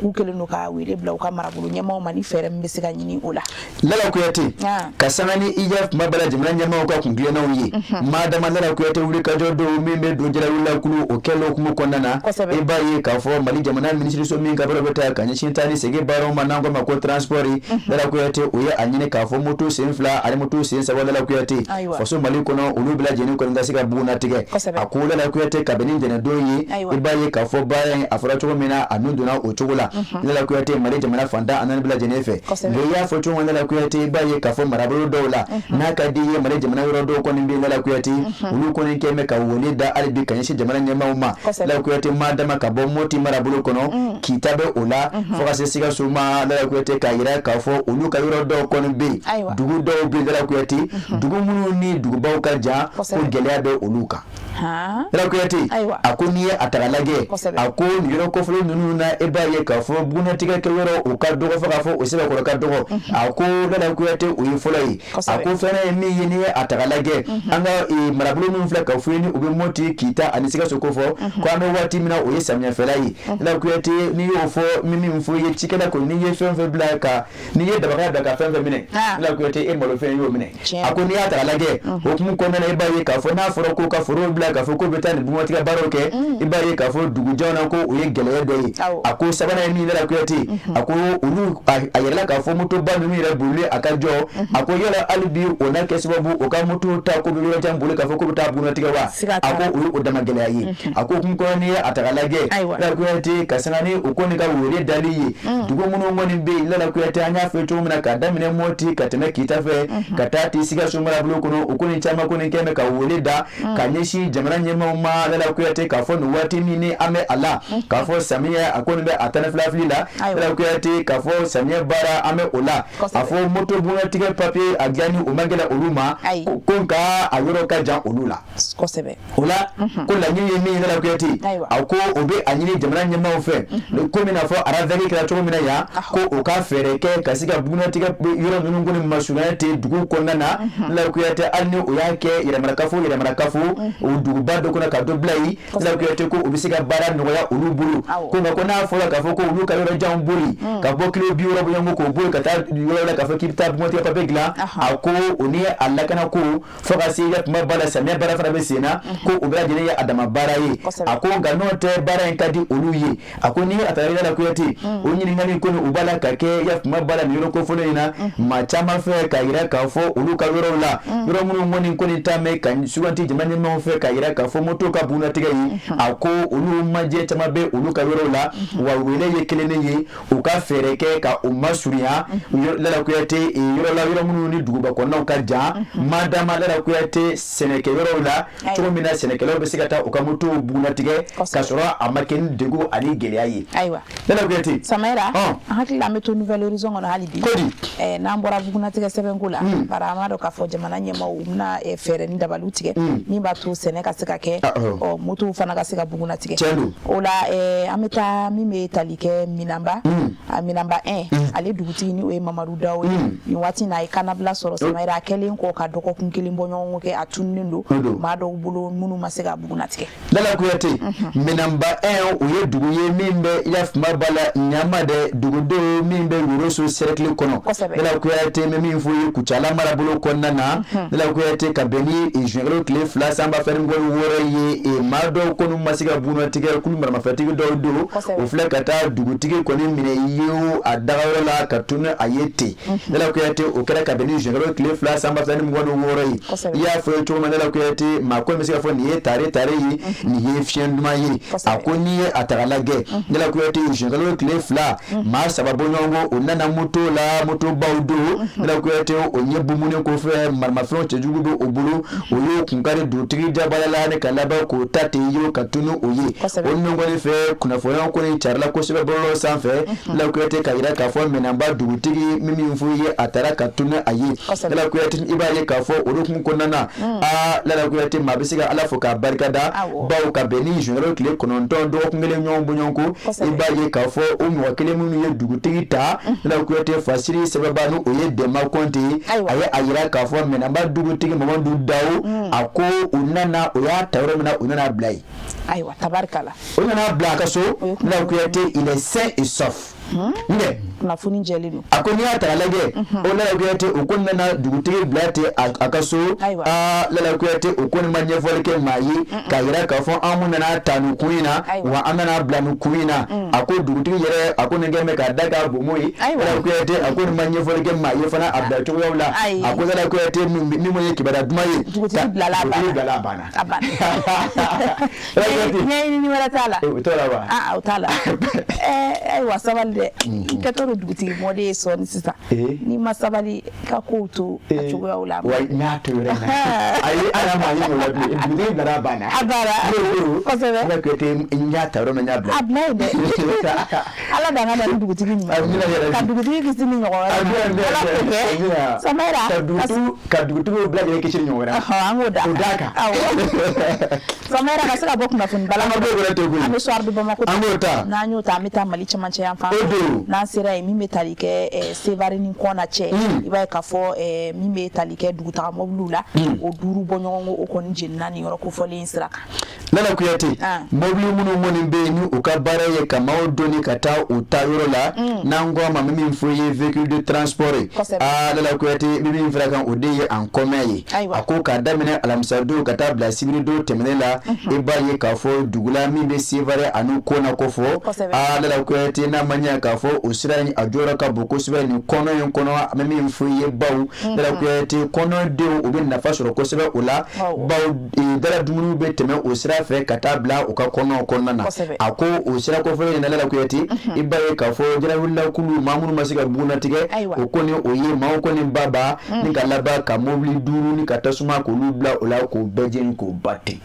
K'u kɛlen don ka wele bila u ka marabolo ɲɛmaaw ma ni fɛɛrɛ min bɛ se ka ɲini o la. Lala Kuyate, ka sanga ni i ya kuma bɛɛ la jamana ɲɛmaaw ka kuntilennaw ye, madama Lala Kuyate, wulikajɔ dɔw min bɛ don jarawulakulu o kɛlen hukumu kɔnɔna na, i b'a ye k'a fɔ Mali jamana minisiriso min ka baara bɛ taa ka ɲɛsin taa ni segin baaraw ma, n'an ko ma ko transport, Lala Kuyate, o ye a ɲini k'a fɔ moto sen fila ani moto sen saba, Lala Kuyate, faso Mali kɔnɔ, olu bɛɛ lajɛlen kɔni ka se ka bugunnatigɛ. A ko Lala Kuyate, kabini ntɛnɛndon ye, i b'a ye k'a fɔ baara in, a fɔra cogo min na, a nun donna o cogo la, Lala Kuyate, Mali jamana fantan a naani bɛɛ lajɛlen fɛ. Nka i y'a fɔ cogo min, Lala Kuyate, i b'a ye k'a fɔ marabolo dɔw la, n'a ka di i ye, Mali jamana yɔrɔ dɔw kɔni bɛ, Lala Kuyate, olu kɔni kɛn bɛ ka wele da hali bi ka ɲɛsin jamana ɲɛmaaw ma. Lala Kuyate, maa dama ka bɔ Moti marabolo kɔnɔ, Kita bɛ o la, fo ka se Sikaso ma, Lala Kuyate, k'a yira k'a fɔ olu ka yɔrɔ dɔw kɔni bɛ yen, dugu dɔw bɛ yen, Lala Kuyate, dugu minnu ni dugubaw ka jan, ko gɛlɛya bɛ olu kan. Lala Kuyate, a ko n'i ye a ta k'a lajɛ, a ko nin yɔrɔ kofɔlen ninnu na, e b'a ye k'a fɔ bugunnatigɛ kɛ yɔrɔ o ka dɔgɔ, fo k'a fɔ o sɛbɛkɔrɔ ka dɔgɔ. A ko Lala Kuyate, o ye fɔlɔ ye. A ko filanan ye min ye, n'i ye a ta k'a lajɛ, an ka marabolo minnu filɛ ka fɔ ye, ni u bɛ Moti, Kita ani Sikaso ko fɔ, ko an bɛ waati min na, o ye samiyɛfɛla ye. Lala Kuyate, n'i y'o fɔ, min fɔ ye, cikɛla kɔni, n'i ye fɛn fɛn bila ka n'i ye dabakala bila ka fɛn fɛn minɛ, Lala Kuyate, e malofɛn y'o minɛ. A ko n'i y'a ta k'a lajɛ, o hukumu kɔnɔna na, i b'a ye k'a fɔ n'a fɔra ko ka forow bila k'a fɔ k'o bɛ taa nin bugunnatigɛ baaraw kɛ, i b'a ye k'a fɔ dugujanw na, ko o ye gɛlɛya dɔ ye. A ko sabanan ye min ye, Lala Kuyate, Kuyate, a ko olu a yɛrɛ k'a fɔ motoba ninnu yɛrɛ bolilen a ka jɔ, a ko yala hali bi o n'a kɛ sababu o ka moto ta ko bɛ yɔrɔ jan boli k'a fɔ k'o bɛ taa bugunnatigɛ wa? A ko o ye o dama gɛlɛya ye. A ko kun kɔnɔ n'i ye a ta k'a lajɛ, Lala Kuyate, ka sanga ni o kɔni ka wele dali ye, dugu minnu kɔni bɛ yen, Lala Kuyate, an y'a fɔ cogo min na, k'a daminɛ Mɔti ka tɛmɛ Kita fɛ ka taa ti Sikaso marabolo kɔnɔ, o kɔni caman kɔni kɛn bɛ ka wele da ka ɲɛsin jamana ɲɛmaaw ma, Lala Kuyate, k'a fɔ nin waati min ni an bɛ a la, k'a fɔ samiyɛ a kɔni bɛ a 12 fili la, Lala Kuyate, k'a fɔ samiyɛ baara an bɛ o la, a fɔ moto bugunnatigɛ papier a dilanni o man gɛlɛn olu ma, ko nka a yɔrɔ ka jan olu la kosɛbɛ. O la ko laɲini ye min ye, Lala Kuyate, a ko o bɛ a ɲini jamana ɲɛmaaw fɛ, komi n'a fɔ RAVEC kɛra cogo min na yan, ko o ka fɛɛrɛ kɛ ka se ka bugunnatigɛ yɔrɔ ninnu kɔni masurunya ten dugu kɔnɔna na, Lala Kuyate, hali ni o y'a kɛ yɛrɛmarakafo o duguba dɔ kɔnɔ ka dɔ bila yen, Lala Kuyate, ko o bɛ se ka baara nɔgɔya olu bolo. Ko nka ko n'a fɔra k'a fɔ ko olu ka yɔrɔ janw boli ka bɔ kilo 60 bɔɲɔgɔnko k'o boli ka taa yɔrɔ la k'a fɔ k'i bɛ taa bugunnatigɛ papier dilan, a ko o ni a lakana ko fo ka se i kuma ba la, samiya baara fana bɛ sen na, ko o bɛɛ lajɛlen ye a dama baara ye. A ko nka n'o tɛ, baara in ka di olu ye. A ko ni a taara Lala Kuyate, o ɲininkali ko u b'a la ka kɛ ya kuma ba la nin yɔrɔ kofɔlen in na maa caman fɛ, k'a yira k'a fɔ olu ka yɔrɔw la, yɔrɔ minnu kɔni ta mɛn ka suganti jamana ɲɛmaaw fɛ k'a yira k'a fɔ moto ka bugunnatigɛ ye, a ko olu majɛ caman bɛ olu ka yɔrɔw la, wa wele ye kelen ye, u ka fɛɛrɛ kɛ ka u masurunya, Lala Kuyate, yɔrɔ la yɔrɔ minnu ni duguba kɔnɔnaw ka jan, madama, Lala Kuyate, sɛnɛkɛ yɔrɔw la, cogo min na sɛnɛkɛlaw bɛ se ka taa u ka motow bugunnatigɛ k'a sɔrɔ a ma kɛ ni degun ani gɛlɛya ye. Ayiwa, Lala Kuyate. Samayira, an hakili la an bɛ to Nouvel Horizon kɔnɔ hali bi. Kodi. N'an bɔra bugunnatigɛ sɛbɛnko la, bari an b'a dɔn k'a fɔ jamana ɲɛmaaw u bɛna fɛɛrɛ ni dabaliw tigɛ min b'a to sɛnɛ ka se ka kɛ, ɔ motow fana ka se ka bugunnatigɛ. Tiɲɛ don. O la an bɛ taa min bɛ tali kɛ Minanba, a Minanba 1, ale dugutigi ni o ye Mamadu Dawo ye. Nin waati in na a ye kannabila sɔrɔ, Samayira, a kɛlen kɔ ka dɔgɔkun kelen bɔ ɲɔgɔn kɛ, a tununnen don maa dɔw bolo minnu ma se ka bugunnatigɛ. Lala Kuyate, Minanba 1, o ye dugu ye min bɛ yafuma ba la ɲama dɛ, dugudenw min bɛ Yoroso cercle kɔnɔ. Lala Kuyate, bɛ min fɔ ye Kucala marabolo kɔnɔna na, Lala Kuyate, ka bɛn ni juin tile 2 san 2026 ye, maa dɔw kɔni ma se ka bugunnatigɛ, kulu maramafɛntigi dɔw don, o filɛ ka taa dugutigi kɔni minɛ ye a dagayɔrɔ la ka tunu a ye ten. Lala Kuyate, o kɛra ka bɛn ni juin tile 2 san 2026 ye. I y'a fɔ ye cogo min, Lala Kuyate, maa ko bɛ se ka fɔ nin ye tare tare ye, nin ye fiɲɛ duman ye. A ko n'i ye a ta k'a lajɛ, Lala Kuyate, juin tile 2, maa saba bɔ ɲɔgɔn kɔ, o nana moto la, motobaw don, Lala Kuyate, o ɲɛ bumunen kɔfɛ, maramafɛnw cɛjugu bɛ o bolo, o y'o kunkari dugutigi jabala la ni ka laban k'o ta ten ye ka tunu o ye. O ninnu kɔni fɛ, kunnafoniyaw kɔni carila kosɛbɛ bɔlɔlɔ sanfɛ, Lala Kuyate, ka yira k'a fɔ Minanba dugutigi min fɔ ye, a taara ka tunu a ye. Lala Kuyate, i b'a ye k'a fɔ olu kun kɔnɔna na, aa Lala Kuyate, maa bɛ se ka Ala fo k'a barikada, bawo ka bɛn ni juin tile 9, dɔgɔkun kelen ɲɔgɔn bɔɲɔgɔn ko, i b'a ye k'a fɔ o mɔgɔ kelen minnu ye dugutigi ta, Lala Kuyate, Fasiri sɛbɛnba ni o ye Dɛnba Kɔnte ye, a ye a yira k'a fɔ Minanba dugutigi Mamadu Dawo, a ko u nana, o y'a ta yɔrɔ min na, u nana bila yen. Ayiwa, tabarikala. O nana bila a ka so, Lala Kuyate, il est sain et sauf. Nde kunnafoni jɛlen don. A ko n'i y'a ta k'a lajɛ, o Lala Kuyate, o ko nana dugutigi bila ten a ka so. Aa Lala Kuyate, o ko nin ma ɲɛfɔli kɛ maa ye k'a yira k'a fɔ an mun nana ta nin kun in na, wa an nana bila nin kun in na. A ko dugutigi yɛrɛ, a ko nin kɛ bɛ k'a da k'a bomo ye. Lala Kuyate, a ko nin ma ɲɛfɔli kɛ maa ye fana a bila cogoyaw la. A ko Lala Kuyate, min ye kibaruya duman ye, dugutigi bilala a banna. A banna. Ɲɛɲinini wɛrɛ t'a la. O t'o la wa? Aa, o t'a la. Ayiwa, sabali dɛ, i kɛtɔ don dugutigi mɔden ye sɔɔni sisan, n'i ma sabali ka kow to a cogoyaw la. Wa n y'a to yɔrɔ in na, ayi, ala ma ye o la bilen, dugutigi bilara a banna. A banna. Kosɛbɛ. Lala Kuyate, n y'a ta yɔrɔ min na, n y'a bila. A bila yen dɛ. Ala d'an ka na ni dugutigi ɲuman, ka dugutigi kisi ni ɲɔgɔn wɛrɛ ma, Ala k'o kɛ. Samayira. Ka dugutigiw bɛɛ lajɛlen kisi ni ɲɔgɔn wɛrɛ ma. An k'o da. O d'a kan. Awɔ. Samayira, ka se ka bɔ kunnafoni bala. An ka bɔ o yɛrɛ tɛ koyi. An bɛ Soir de Bamako. An b'o ta. N'an y'o ta, an bɛ taa Mali cɛmancɛ yan fan. O don. N'an sera yen, min bɛ tali kɛ Sevare ni Kɔna cɛ, i b'a ye k'a fɔ min bɛ tali kɛ dugutaga mɔbiliw la, o 5 bɔ ɲɔgɔn kɔ, o kɔni jenina nin yɔrɔ kofɔlen in sira kan. Lala Kuyate, mobili minnu kɔni bɛ yen ni u ka baara ye ka maaw doni ka taa u ta yɔrɔ la, n'an ko a ma min fɔ ye véhicule de transport ye, aa Lala Kuyate, bɛ min fara kan, o de ye en commun ye. A ko k'a daminɛ alamisadon ka taa bila sibiridon tɛmɛnen la, i b'a ye k'a fɔ dugu la min bɛ Sevare ani Kɔna kofɔ, aa Lala Kuyate, n'a ma ɲɛ na k'a fɔ o sira in a jɔyɔrɔ ka bon kosɛbɛ nin kɔnɔ in kɔnɔ. An bɛ min fɔ i ye, baw Lala Kuyate, kɔnɔdenw u bɛ nafa sɔrɔ kosɛbɛ o la, baw dala dumuniw bɛ tɛmɛ o sira fɛ ka taa bila u ka kɔnɔw kɔnɔna na. A ko o sira kɔfɛlen in na, Lala Kuyate, i b'a ye k'a fɔ jarawulilakulu maa minnu ma se ka bugunnatigɛ, o kɔni o ye maaw kɔni baba ni ka laban ka mobili 5 ni ka tasuma k'olu bila o la k'o bɛɛ jeni k'o ba ten.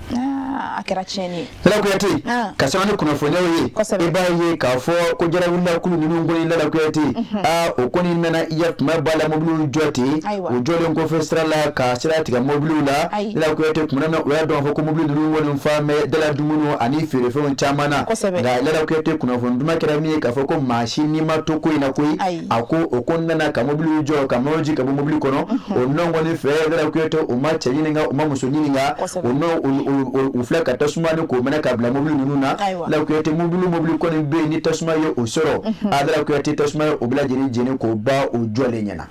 A kɛra tiɲɛni ye. Lala Kuyate, ka sanga ni kunnafoniyaw ye, i b'a ye k'a fɔ ko jarawulilakulu ninnu kɔni, Lala Kuyate, aa o kɔni nana i ya tuma b'a la mobiliw jɔ ten. O jɔlen kɔfɛ sira la ka sira tigɛ mobiliw la, Lala Kuyate, tuma na o y'a dɔn k'a fɔ ko mobili ninnu kɔni fa bɛ dala dumuniw ani feerefɛnw caman na. Nka Lala Kuyate, kunnafoni duman kɛra min ye k'a fɔ ko maa si ni ma to ko in na koyi. A ko o ko nana ka mobiliw jɔ ka maaw jigin ka bɔ mobili kɔnɔ. O nɔ kɔni fɛ, Lala Kuyate, u ma cɛ ɲininka, u ma muso ɲininka, o nɔ u filɛ ka tasuma ni k'o mɛnɛ ka bila mobili ninnu na. Lala Kuyate, mobili kɔni bɛ yen ni tasuma ye o sɔrɔ, a Lala Kuyate, tasuma ye o bɛɛ lajɛlen jeni k'o ban o jɔlen ɲɛna.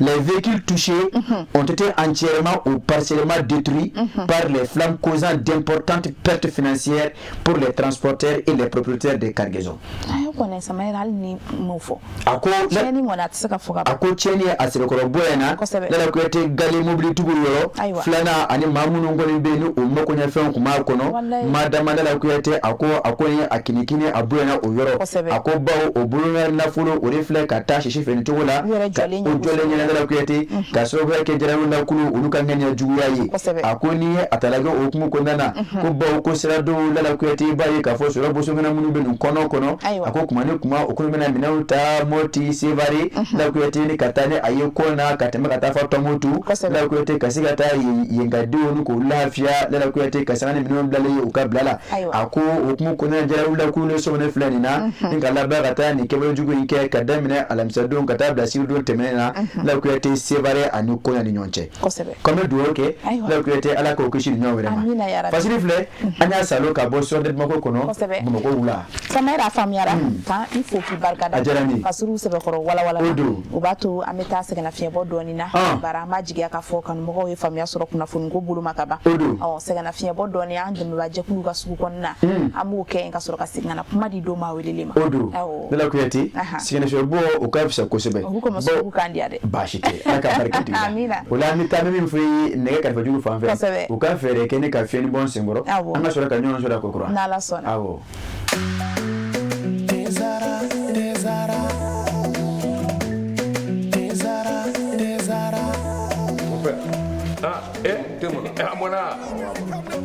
Les véhicules touchés ont été entièrement ou partiellement détruits par les flammes, causant d'importantes pertes financières pour les transporteurs et les propriétaires des cargaisons. A ko a ko tiɲɛni a sɛbɛkɔrɔ bonyana, Lala Kuyate, gale mobilitigiw yɔrɔ filanan ani maa minnu kɔni bɛ yen ni u makoɲɛfɛnw tun b'a kɔnɔ madama. Lala Kuyate, a ko a ko a kinikini a bonyana o yɔrɔ. A ko bawo o bolola nafolo o de filɛ ka taa sisi fɛ nin cogo la o jɔlen ɲɛna, Lala Kuyate, ka sababuya kɛ jarawulilakulu olu ka ŋaniya juguya ye. A ko n'i ye a ta lajɛ o hukumu kɔnɔna na, ko bawo ko siradenw, Lala Kuyate, i b'a ye k'a fɔ sɔrɔ bosokɛnɛ minnu bɛ nin kɔnɔ kɔnɔ, a ko kuma ni kuma o kɔni bɛna minɛnw ta Mɔti, Sevare, Lala Kuyate, ni ka taa ni a ye Kɔna ka tɛmɛ ka taa fɔ Tɔnbukutu, Lala Kuyate, ka se ka taa yen ka denw ni k'u lafiya, Lala Kuyate, ka sanga ni minɛnw bilalen ye u ka bila la. A ko o hukumu kɔnɔna na, jarawulilakulu ni sɔmɔnɛ filɛ nin na ni ka laban ka taa nin kɛwale jugu in kɛ ka daminɛ alamisadon ka taa bila sibiridon tɛmɛnen na, Lala Kuyate, Sevare ani Kɔna ni ɲɔgɔn cɛ. Ko an bɛ dugawu kɛ, Lala Kuyate, Ala k'o kisi nin ɲɔgɔn wɛrɛ ma. Fasiri filɛ, an y'a salo ka bɔ Sɔrɔ de Bamakɔ kɔnɔ, Bamakɔ wula. Sama a faamuyara kan i fo k'i barika da. A diyara n ye. Fasiriw sɛbɛkɔrɔ walawala, o b'a to an bɛ taa sɛgɛnnafiɲɛbɔ dɔɔni na. Bara an b'a jigiya k'a fɔ kanumɔgɔw ye faamuya sɔrɔ kunnafoni ko bolo ma ka ban. Ɔ sɛgɛnnafiɲɛbɔ dɔɔni, an dɛmɛbaa jɛkulu ka sugu kɔnɔna, an b'o kɛ yen ka sɔrɔ ka segin ka na kuma di don maa welelen ma. O don, Lala Kuyate, sɛgɛnnafiɲɛbɔ o ka fisa kosɛbɛ. O komi sugu kan diya dɛ. Baasi tɛ, Ala ka barika di. O la an bɛ taa, an bɛ min fɔ i ye nɛgɛ kalifa fan fɛ, u ka fɛɛrɛ kɛ ne ka fiɲɛni bɔ n senkɔrɔ, an ka sɔrɔ ka ɲɔgɔn sɔrɔ ko kura. N'Ala sɔnna. Awɔ. Tezara, Tezara, Tezara, Tezara. Ah, eh, a mɔna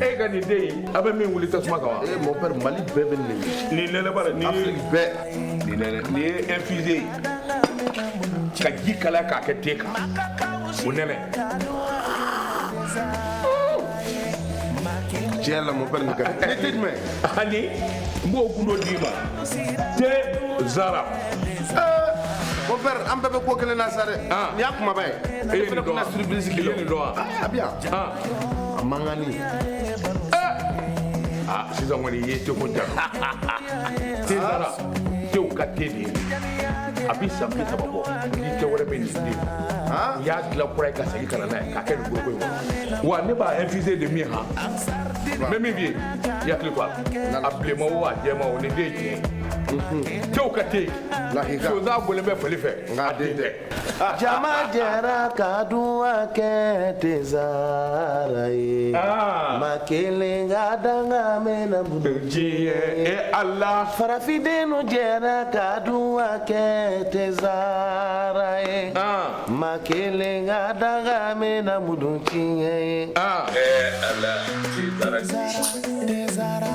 e ka nin den in, a bɛ min wuli tasuma kan wa? Eh, mon père, Mali bɛɛ bɛ nin. Nin nɛnɛ bara nin ye. Afrique bɛɛ. Nin nɛnɛ, nin ye infusé ye ka ji kalaya k'a kɛ te kan, o nɛnɛ. Tiɲɛ la, mon père, nin ka di. Ne tɛ jumɛn? Ani n b'o gundo d'i ma, te zara. Mon père, an bɛɛ bɛ ko kelen na sa dɛ. Nin y'a kumaba ye. E ye nin dɔn wa? Surprise I ye nin dɔn wa? A bɛ yan. A man kan ni. Ah, sisan kɔni i ye teko ja. Te zara, tew ka te de ye. A bɛ san 30 bɔ, ni te wɛrɛ bɛ nin den. U y'a dilan kura ye ka segin ka na n'a ye k'a kɛ nin foroko in kɔnɔ. Wa ne b'a infusé de min han. N bɛ min f'i ye, i hakili to a la. A bilenman o, a jɛman o, nin den ye tiɲɛ ye. Tew ka te. Sonsan bɔlen bɛ fali fɛ. Nka a den tɛ. Jama jɛra ka dun kɛ Tezara ye. Ma kelen ka danga mɛnna diɲɛ e Ala. Farafindenw jɛra ka dun kɛ Tezara ye. Ma kelen ka danga mɛnna mudu tiɲɛ ye. Eh Ala, Tezara. Tezara.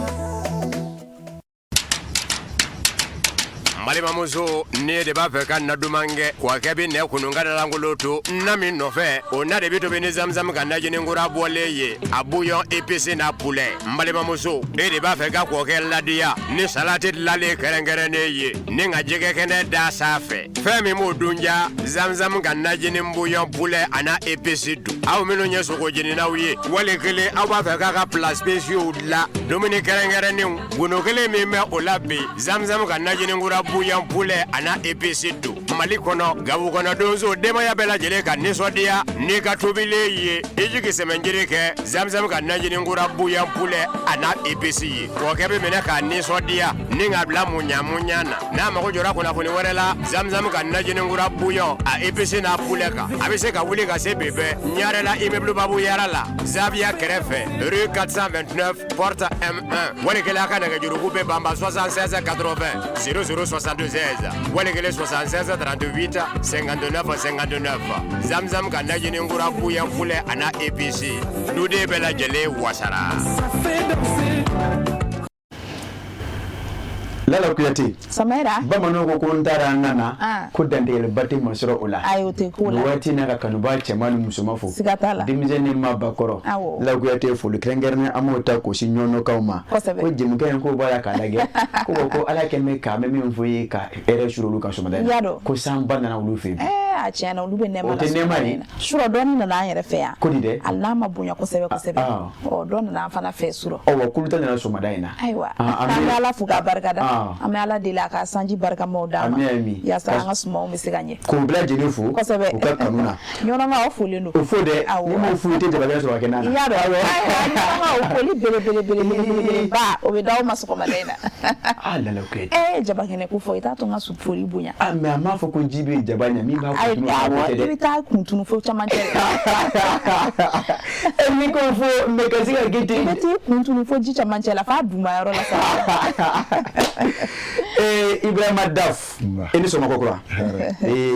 N balimamuso, ne de b'a fɛ ka na duman kɛ kɔkɛ bɛ nɛ kunun ka dalankolon to na min nɔfɛ, o na de bɛ tobi ni zamzam ka najini kura bɔlen ye, a bouillon épice n'a poulet. N balimamuso, e de b'a fɛ ka kɔkɛ ladiya ni salati dilanlen kɛrɛnkɛrɛnnen ye ni ka jɛgɛ kɛnɛ da sanfɛ, fɛn min b'o dun ja, zamzam ka najini bouillon poulet a n'a épice dun. Aw minnu ye sogo jeninaw ye, wali kelen aw b'a fɛ k'a ka plats spéciaux dilan, dumuni kɛrɛnkɛrɛnnenw, gundo kelen min bɛ o la bi, zamzam ka najini kura bouillon poulet a n'a épice dun. Mali kɔnɔ, Gawo kɔnɔ donso denbaya bɛɛ lajɛlen ka nisɔndiya n'i ka tobilen ye. I jigi sɛmɛnjiri kɛ Zamzam ka najini kura bouillon poulet a n'a épice ye. Kɔkɛ bɛ minɛ k'a nisɔndiya ni k'a bila muɲa muɲa na. N'a mago jɔra kunnafoni wɛrɛ la, Zamzam ka najini kura bouillon a épice n'a poulet kan. A bɛ se ka wuli ka se bi bɛɛ Ɲarela immeuble Babu Yara la, Zaviya kɛrɛfɛ, rue 429 porte M1. Wali kelen a ka nɛgɛjuruku bɛ banba 76 80 00 76 wali kelen 76 38 59 59. Zamzam ka najini kura bouillon poulet a n'a épice, duden bɛɛ lajɛlen wasara. Lala Kuyate. Samara. Bamananw ko ko n taara n nana ko dantigɛliba tɛ ma sɔrɔ o la. Ayi, o tɛ k'o la. Nin waati n'a ka kanubaa cɛman ni musoman fo. Siga t'a la. Denmisɛnnin maabakɔrɔ. Awɔ. Lala Kuyate, foli kɛrɛnkɛrɛnnen an b'o ta k'o sin ɲɔnɔkaw ma. Kosɛbɛ. Ko jɛmukan in k'o b'a la k'a lajɛ. Ko bon, ko Ala kɛlen bɛ k'a mɛn min fɔ i ye ka hɛrɛ suru olu kan sɔgɔmada in na. I y'a dɔn. Ko sanba nana olu fɛ yen. Ɛɛ, a tiɲɛ na, olu bɛ nɛɛma la. O tɛ nɛɛma ye. Surɔ dɔɔni nana an yɛrɛ fɛ yan. Ko di dɛ? Hali n'a ma bonya kosɛbɛ kosɛbɛ. Ɔ, dɔ nana an fana fɛ surɔ. Ɔ, wa kuluta nana sɔgɔmada in na. Ayiwa, an bɛ Ala fo k'a barikada. An bɛ Ala deli a ka sanji barikamaw d'an ma. Yaasa an ka sumanw bɛ se ka ɲɛ. K'u bɛɛ lajɛlen fo. Kosɛbɛ. U ka kanu na. Ɲɔnɔma, o folen don. O fo dɛ, n'i m'o fo i tɛ jabakɛ sɔrɔ a kɛ na. I y'a dɔn. Ayiwa, ɲɔnɔma, o foli belebelebelebeleba o bɛ d'aw ma sɔgɔmada in na. Ah, Lala Kuyate. Ee, jabakɛnɛ ko fɔ i t'a to n ka foli bonya. Ah, mais a m'a fɔ ko ji bɛ jaba ɲɛ min b'a kun tunu. Awɔ, i bɛ taa kun tunu fo camancɛ. E ni ko fo mais ka se ka kɛ ten. I bɛ t'i kun tunu fo ji camancɛ la f'a duma yɔrɔ la sa. Ibrahima Daf, i ni sɔgɔma kokura.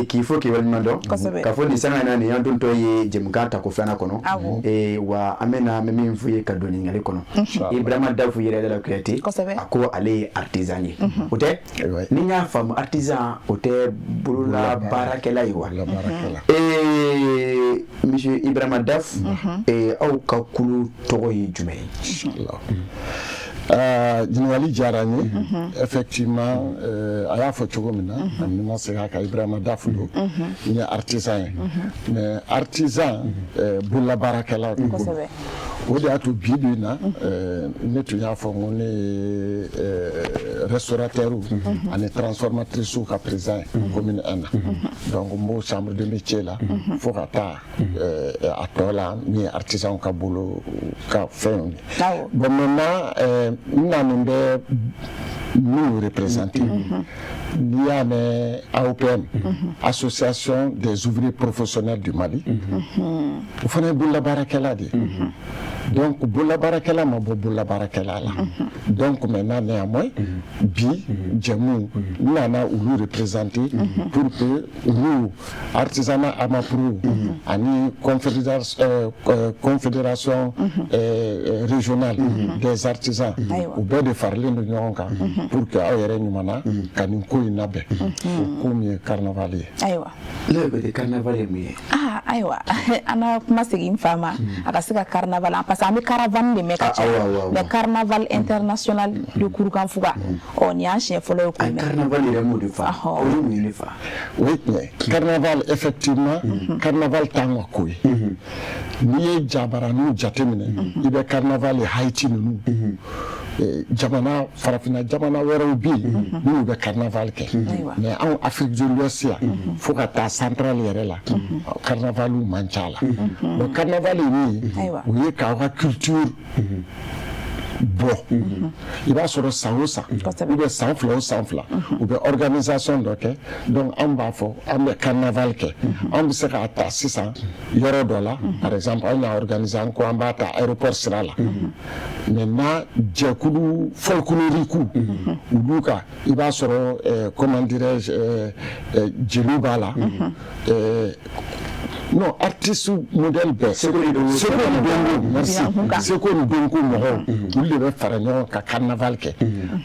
K'i fo k'i waleɲuman dɔn. K'a fɔ nin sanga in na nin y'an dontɔ ye jɛmukan tako filanan kɔnɔ. Wa an bɛna an bɛ min f'u ye ka don ɲininkali kɔnɔ. Ibrahima Daf yɛrɛ Lala Kuyate, a ko ale ye artisan ye. O tɛ? Ni n y'a faamu, artisan o tɛ bolola baarakɛla ye wa? Monsieur Ibrahima Daf, aw ka kulu tɔgɔ ye jumɛn ye? Ɲininkali diyara n ye. Effectivement, a y'a fɔ cogo min na, ani ma segin a kan, Ibrahima Daf don, n ye artisan ye, mais artisan bololabaarakɛla don. O de y'a to bi bi in na ne tun y'a fɔ n ko ne ye restaurateur ani transformatrice ka président ye commune 1 na. Donc n b'o chambre de métier la fo ka taa a tɔ la min ye artisan ka bolo ka fɛnw ye. Bon, maintenant n nanen bɛ minnu représenter, n'i y'a mɛn AOPM, Association des ouvriers professionnels du Mali, o fana ye bololabaarakɛla de ye. Donc bololabaarakɛla ma bɔ bololabaarakɛla la. Donc maintenant, néanmoins, bi jɛmu n nana olu représenter pour que olu artisanat AMAPRO ani confédération régionale des artisans, u bɛɛ de faralen don ɲɔgɔn kan pour que aw yɛrɛ ɲuman na ka nin ko in labɛn, o ko min ye carnaval ye. Ayiwa. Ne yɛrɛ carnaval ye mun ye? Ah, ayiwa, an na kuma segin fa ma a ka se ka carnaval, parce que an bɛ caravane de mɛn ka caya, mais carnaval international de Kurukanfuga, ɔ nin y'an siɲɛ fɔlɔ ye k'o mɛn. Carnaval yɛrɛ m'o de fa, o ye mun ye ne fa? O ye tiɲɛ ye. Carnaval, effectivement, carnaval t'an ka ko ye. N'i ye jabaraniw jateminɛ, i bɛ carnaval ye Haïti ninnu, jamana farafinna jamana wɛrɛw bɛ yen minnu bɛ carnaval kɛ, mais anw Afrique de l'Ouest yan fo ka taa centrale yɛrɛ la, carnavaliw man ca la. Bon, carnaval ye min ye, o ye k'aw ka culture bɔ. I b'a sɔrɔ san o san ou bien san fila o san fila, u bɛ organisation dɔ kɛ. Donc an b'a fɔ an bɛ carnaval kɛ, an bɛ se k'a ta sisan yɔrɔ dɔ la. Par exemple, an y'a organiser, an ko an b'a ta aéroport sira la. Maintenant jɛkulu folklorique olu ka, i b'a sɔrɔ, comment dirais-je, jeliw b'a la, non, artiste modèle bɛɛ, seko ni dɔnko, merci, seko ni dɔnko mɔgɔw, olu de bɛ fara ɲɔgɔn kan carnaval kɛ.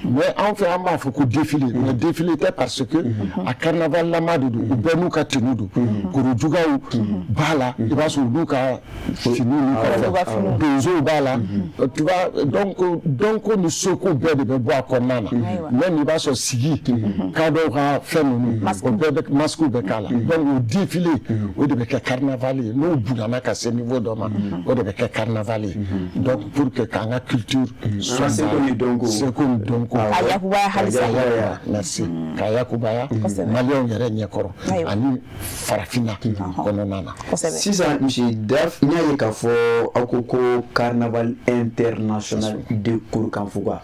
Mais anw fɛ an b'a fɔ ko défilé, mais défilé tɛ, parce que a carnaval lama de don, u bɛɛ n'u ka tenue don. Korojugaw b'a la, i b'a sɔrɔ olu ka finiw n'u ka fɛn, donsow b'a la, tu vois. Donc dɔnko ni seko bɛɛ de bɛ bɔ a kɔnɔna na. Même i b'a sɔrɔ sigi kadɔw ka fɛn ninnu, o bɛɛ bɛ masque bɛ k'a la. Donc o défilé o de bɛ kɛ carnaval. carnaval ye, n'o bonyana ka se niveau dɔ ma, o de bɛ kɛ carnaval ye. Donc pour que k'an ka culture sɔn, seko ni dɔnko, seko ni dɔnko, a yakubaya halisa, merci, k'a yakubaya Maliyɛnw yɛrɛ ɲɛkɔrɔ ani farafinna kɔnɔna na. Sisan, monsieur Daf, n y'a ye k'a fɔ aw ko ko carnaval international de Kurukanfuga.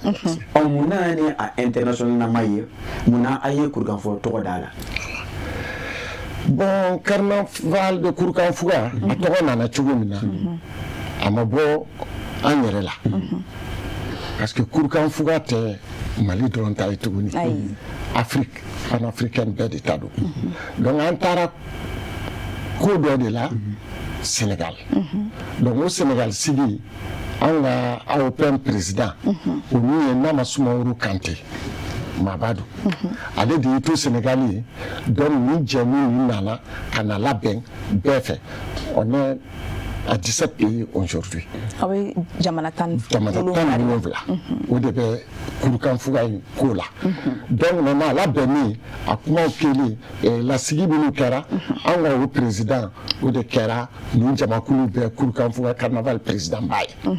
Ɔ, mun nana ni a international nama ye? Munna a ye Kurukanfuga tɔgɔ d'a la? Bon, carnaval de Kurukanfuga, a tɔgɔ nana cogo min na, a ma bɔ an yɛrɛ la, parce que Kurukanfuga tɛ Mali dɔrɔn ta ye tuguni, Afrique panafricaine bɛɛ de ta don. Donc an taara ko dɔ de la Sénégal. Donc o Sénégal sigi, anw ka AOPM président, o min ye Nama Sumaworo Kante maaba don, ale de y'i to Sénégal ye. Donc nin jɛmu ninnu nana ka na labɛn bɛɛ fɛ. On est à 17 pays aujourd'hui. Aw bɛ jamana tan Jamana 17, o de bɛ Kurukanfuga in ko la. Donc maintenant, a labɛnni, a kumaw kɛlen, lasigi minnu kɛra, an ka o président, o de kɛra nin jamakulu bɛɛ Kurukanfuga carnaval président ba ye.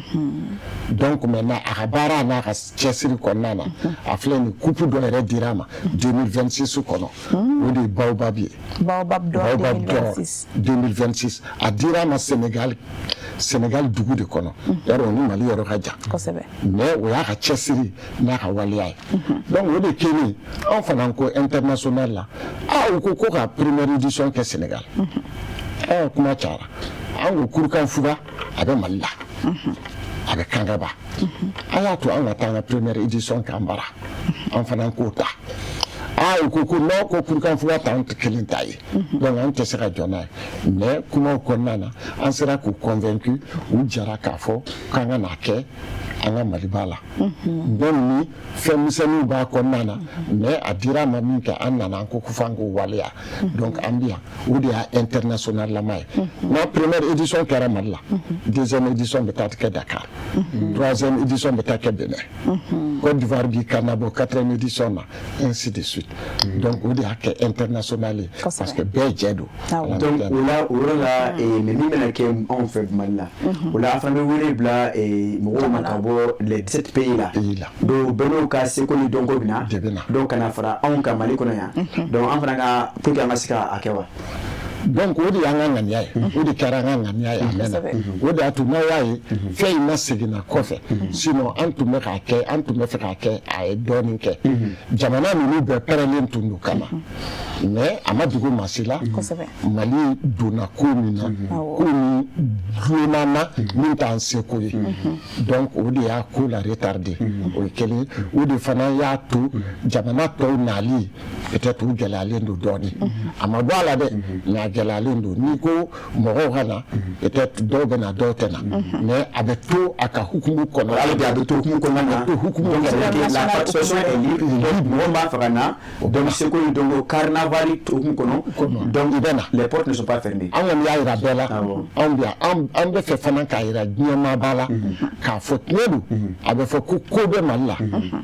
Donc maintenant, a ka baara n'a ka cɛsiri kɔnɔna na, a filɛ nin, coupe dɔ yɛrɛ dira a ma 2026 kɔnɔ, o de ye Baobab ye. Baobab d'or. Baobab d'or. 2026. 2026, a dira a ma Sénégal, Sénégal dugu de kɔnɔ. Yarɔ, o ni Mali yɔrɔ ka jan. Mais o y'a ka cɛsiri n'a ka waleya ye. Donc o de kɛlen, anw fana ko international la, a u ko ko ka première édition kɛ Sénégal. Ɛ, kuma cayara, an ko Kurukanfuga a bɛ Mali la, a bɛ Kangaba, an y'a to an ka taa an ka première édition k'an bara, an fana k'o ta. Aa, u ko ko non, ko Kurukanfuga t'anw kelen ta ye, donc an tɛ se ka jɔ n'a ye. Mais kumaw kɔnɔna na, an sera k'u convaincu, u jara k'a fɔ k'an ka n'a kɛ an ka Maliba la. Même ni fɛn misɛnninw b'a kɔnɔna na, mais a dira a ma min kɛ, an nana, an ko ko f'an k'o waleya. Donc an bɛ yan, o de y'a international lama ye. N'a première édition kɛra Mali la, deuxième édition bɛ taa kɛ Dakar, troisième édition bɛ taa kɛ Benin, Côte d'Ivoire b'i kan bɔ quatrième édition na, ainsi de suite. Donc o de y'a kɛ international ye, parce que bɛɛ jɛ don. Donc o la, o yɔrɔ la, mais min bɛna kɛ anw fɛ Mali la, o la a fana bɛ wele bila mɔgɔw ma ka bɔ les 17 pays la. Pays la. Donc bɛɛ n'o ka seko ni dɔnko bɛ na. De bɛ na. Donc ka na fara anw ka Mali kɔnɔ yan. Donc an fana ka, pour que an ka se ka a kɛ wa? Donc o de y'an ka ŋaniya ye, o de kɛra an ka ŋaniya ye a mɛnna. O de y'a to n'aw y'a ye fɛn in ma seginna kɔfɛ. Sinon an tun bɛ k'a kɛ, an tun bɛ fɛ k'a kɛ, a ye dɔɔnin kɛ, jamana ninnu bɛɛ pɛrɛnlen tun don ka na, mais a ma dogo maa si la, Mali donna ko min na, ko min dulonna na, min t'an seko ye. Donc o de y'a ko la retardé, o ye kelen. O de fana y'a to jamana tɔw nali peut-être u gɛlɛyalen don dɔɔnin. A ma bɔ a la dɛ, mais a gɛlɛyalen don. N'i ko mɔgɔw ka na, peut-être dɔw bɛ na, dɔw tɛ na, mais a bɛ to a ka hukumu kɔnɔ. Hali bi a bɛ to hukumu kɔnɔna na. A bɛ to hukumu Donc kɔnɔ. c'est-à-dire que la participation est libre. Donc mɔgɔ b'a fɛ ka na, donc seko ni dɔnko carnaval hukumu kɔnɔ, donc i bɛ na. Les portes ne sont pas fermées. An kɔni y'a yira bɛɛ la, anw bɛ yan, an bɛ fɛ fana k'a yira diɲɛmaaba la k'a fɔ tiɲɛ don, a bɛ fɔ ko ko bɛ Mali la,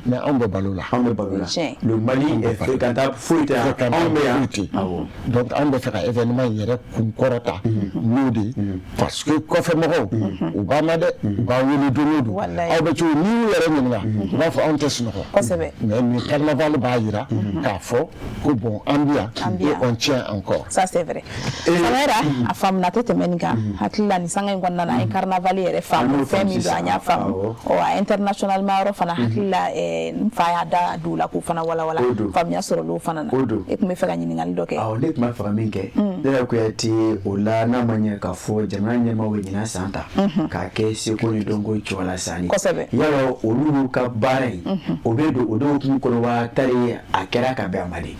mais anw bɛ balo la. Anw bɛ balo la. Le Mali est fréquentable, foyi tɛ yan, anw bɛ yan. Foyi tɛ. Donc an bɛ fɛ ka événement in yɛrɛ kun kɔrɔta n'o de ye, parce que kɔfɛ mɔgɔw, u b'an na dɛ, u b'an wele don o don. Aw bɛ cogo, n'i y'u yɛrɛ ɲininka, u b'a fɔ anw tɛ sunɔgɔ. Mais nin carnaval b'a yira k'a fɔ ko bon, an bɛ yan et on tient encore. Ça, c'est vrai. Samara, a faamuna, tɛ tɛmɛ nin kan. Hakili la, nin sanga in kɔnɔna na, an ye carnaval yɛrɛ faamu, fɛn min don, an y'a faamu. Ɔ, a internationalement yɔrɔ fana, hakili la, n fa y'a da don o la k'o fana walawala, faamuya sɔrɔla o fana na. E tun bɛ fɛ ka ɲininkali dɔ kɛ. Awɔ, ne tun b'a fɛ ka min kɛ, ne yɛrɛ Kuyate, o la, n'a ma ɲɛ k'a fɔ jamana ɲɛmaaw ye ɲinan san ta k'a kɛ seko ni dɔnko cɛwala san ye, yala olu ka baara in, o bɛ don o dɔw hukumu kɔnɔ wa, tari a kɛra ka bɛn a ma de,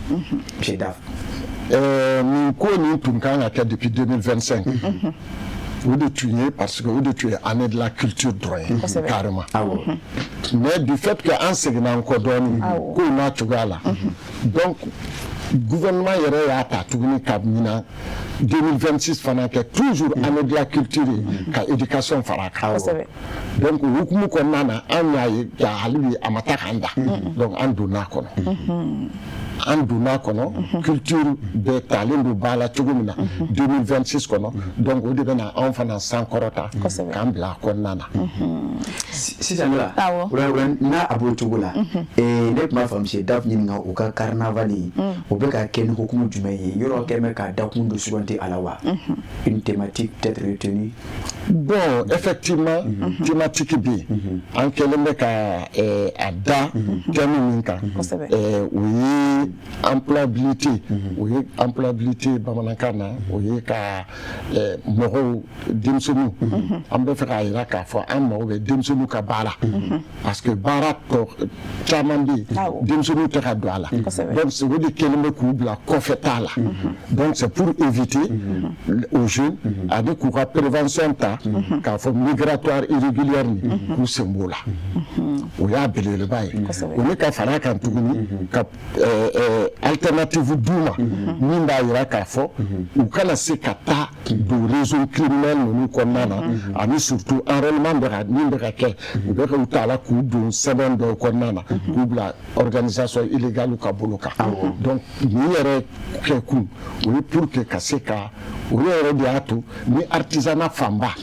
monsieur Daf? Nin ko nin tun kan ka kɛ depuis 2025, o de tun ye, parce que o de tun ye année de la culture dɔrɔn ye carrément. Mais du fait que an seginna an kɔ dɔɔnin kow n'a cogoya la, donc gouvernement yɛrɛ y'a ta tuguni ka ɲinan 2026 fana kɛ toujours année de la culture ye, ka éducation fara a kan. Donc o hukumu kɔnɔna na, an y'a ye hali bi a ma taa k'an da, donc an donna a kɔnɔ. An donna kɔnɔ, culture bɛɛ talen don ba la cogo min na 2026 kɔnɔ, donc o de bɛna anw fana sankɔrɔta k'an bila a kɔnɔna na. Sisan la, n'a a b'o cogo la, ne tun b'a fɛ monsieur Daf ɲininka u ka carnaval in, o bɛ ka kɛ ni hukumu jumɛn ye? Yɔrɔ kɛn bɛ ka dakun dɔ suganti a la wa? Une thématique peut-être retenue? Bon, effectivement, thématique bɛ yen. An kɛlen bɛ ka a da thème min kan, o ye employabilité. O ye employabilité bamanankan na, o ye ka mɔgɔw, denmisɛnninw, an bɛ fɛ k'a jira k'a fɔ an mago bɛ denmisɛnninw ka baara, parce que baara tɔ caman bɛ yen, denmisɛnninw tɛ ka don a la. Donc o de kɛlen bɛ k'u bila kɔfɛ t'a la. Donc c'est pour éviter aux jeunes ani k'u ka prévention ta k'a fɔ migratoire irrégulière nin, k'u sen b'o la. O y'a belebeleba ye. O ni ka fara a kan tuguni, ka alternative d'u ma min b'a jira k'a fɔ u kana se ka taa don réseau criminel ninnu kɔnɔna na, ani surtout enrôlement bɛ ka min bɛ ka kɛ, u bɛ ka u ta la k'u don sɛbɛn dɔw kɔnɔna na, k'u bila organisation illégale ka bolo kan. Donc nin yɛrɛ kɛ kun, o ye pour que ka se ka o yɛrɛ de y'a to ni artisanat fanba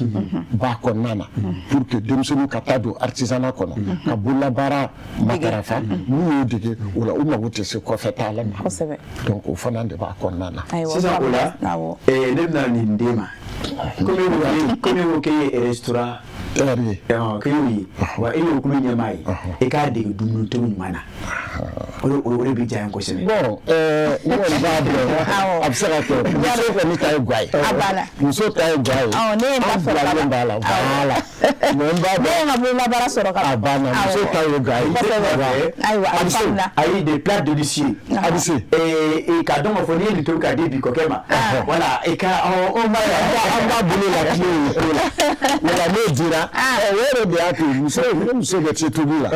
b'a kɔnɔna na, pour que denmisɛnninw ka taa don artisanat kɔnɔ, ka bololabaara matarafa. N'u y'o dege o la, u mago tɛ se kɔfɛ taa la ma. Donc o fana de b'a kɔnɔna na. Sisan o la, ne bɛna nin d'e ma. Komi ko k'e ye restaurant ye, k'e y'o ye wa, e y'o kulu ɲɛmaa ye, e k'a dege dumuni tobi ɲuman na, o de bɛ diya n ye kosɛbɛ. Bon, ne kɔni b'a dɔn a bɛ se ka kɛ. Muso kɔni ta ye guwa ye. Muso ta ye guwa ye. Ne ye n ta sɔrɔ ka ban. B'a la, voilà. Mais n b'a dɔn. Ne ye n ka bololabaara sɔrɔ ka ban. A banna, muso ta ye guwa ye. Ayiwa, a faamuna. Ayi, des plats délicieux. A bɛ se. K'a dɔn k'a fɔ n'i ye nin tobi k'a di bi kɔkɛ ma. Voilà, i ka an b'a bolo la tile o ko la. Wala n'o dira, o yɛrɛ de y'a to muso ni muso bɛ se tobi la.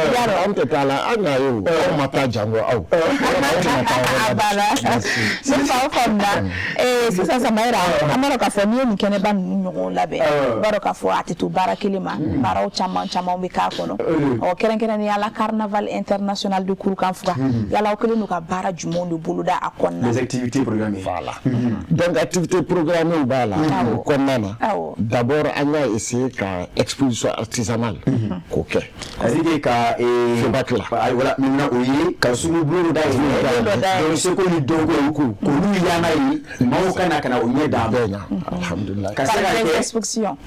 An tɛ taa la, an n'a ye o. Aw ma taa jango aw. A banna. Ne fa, o faamuna. Sisan Samayira, an b'a dɔn k'a fɔ n'i ye nin kɛnɛba ninnu ɲɔgɔn labɛn, i b'a dɔn k'a fɔ a tɛ to baara kelen ma, baaraw caman caman bɛ k'a kɔnɔ. Ɔ, kɛrɛnkɛrɛnnenya la, carnaval international de Kurukanfuga, yala aw kɛlen don ka baara jumɛnw de boloda a kɔnɔna na? Les activités programmées. Voilà. Donc activités programmées b'a la o kɔnɔna na. D'abord, an y'a essayer ka exposition artisanale k'o kɛ. C'est-à-dire ka FEBAC la. Voilà, maintenant o ye ka sugu bulon dayɛlɛ, donc seko ni dɔnko k'olu yaala ye, maaw ka na o ɲɛ d'an ma. Alhamdulilayi. Ka se ka kɛ exposition.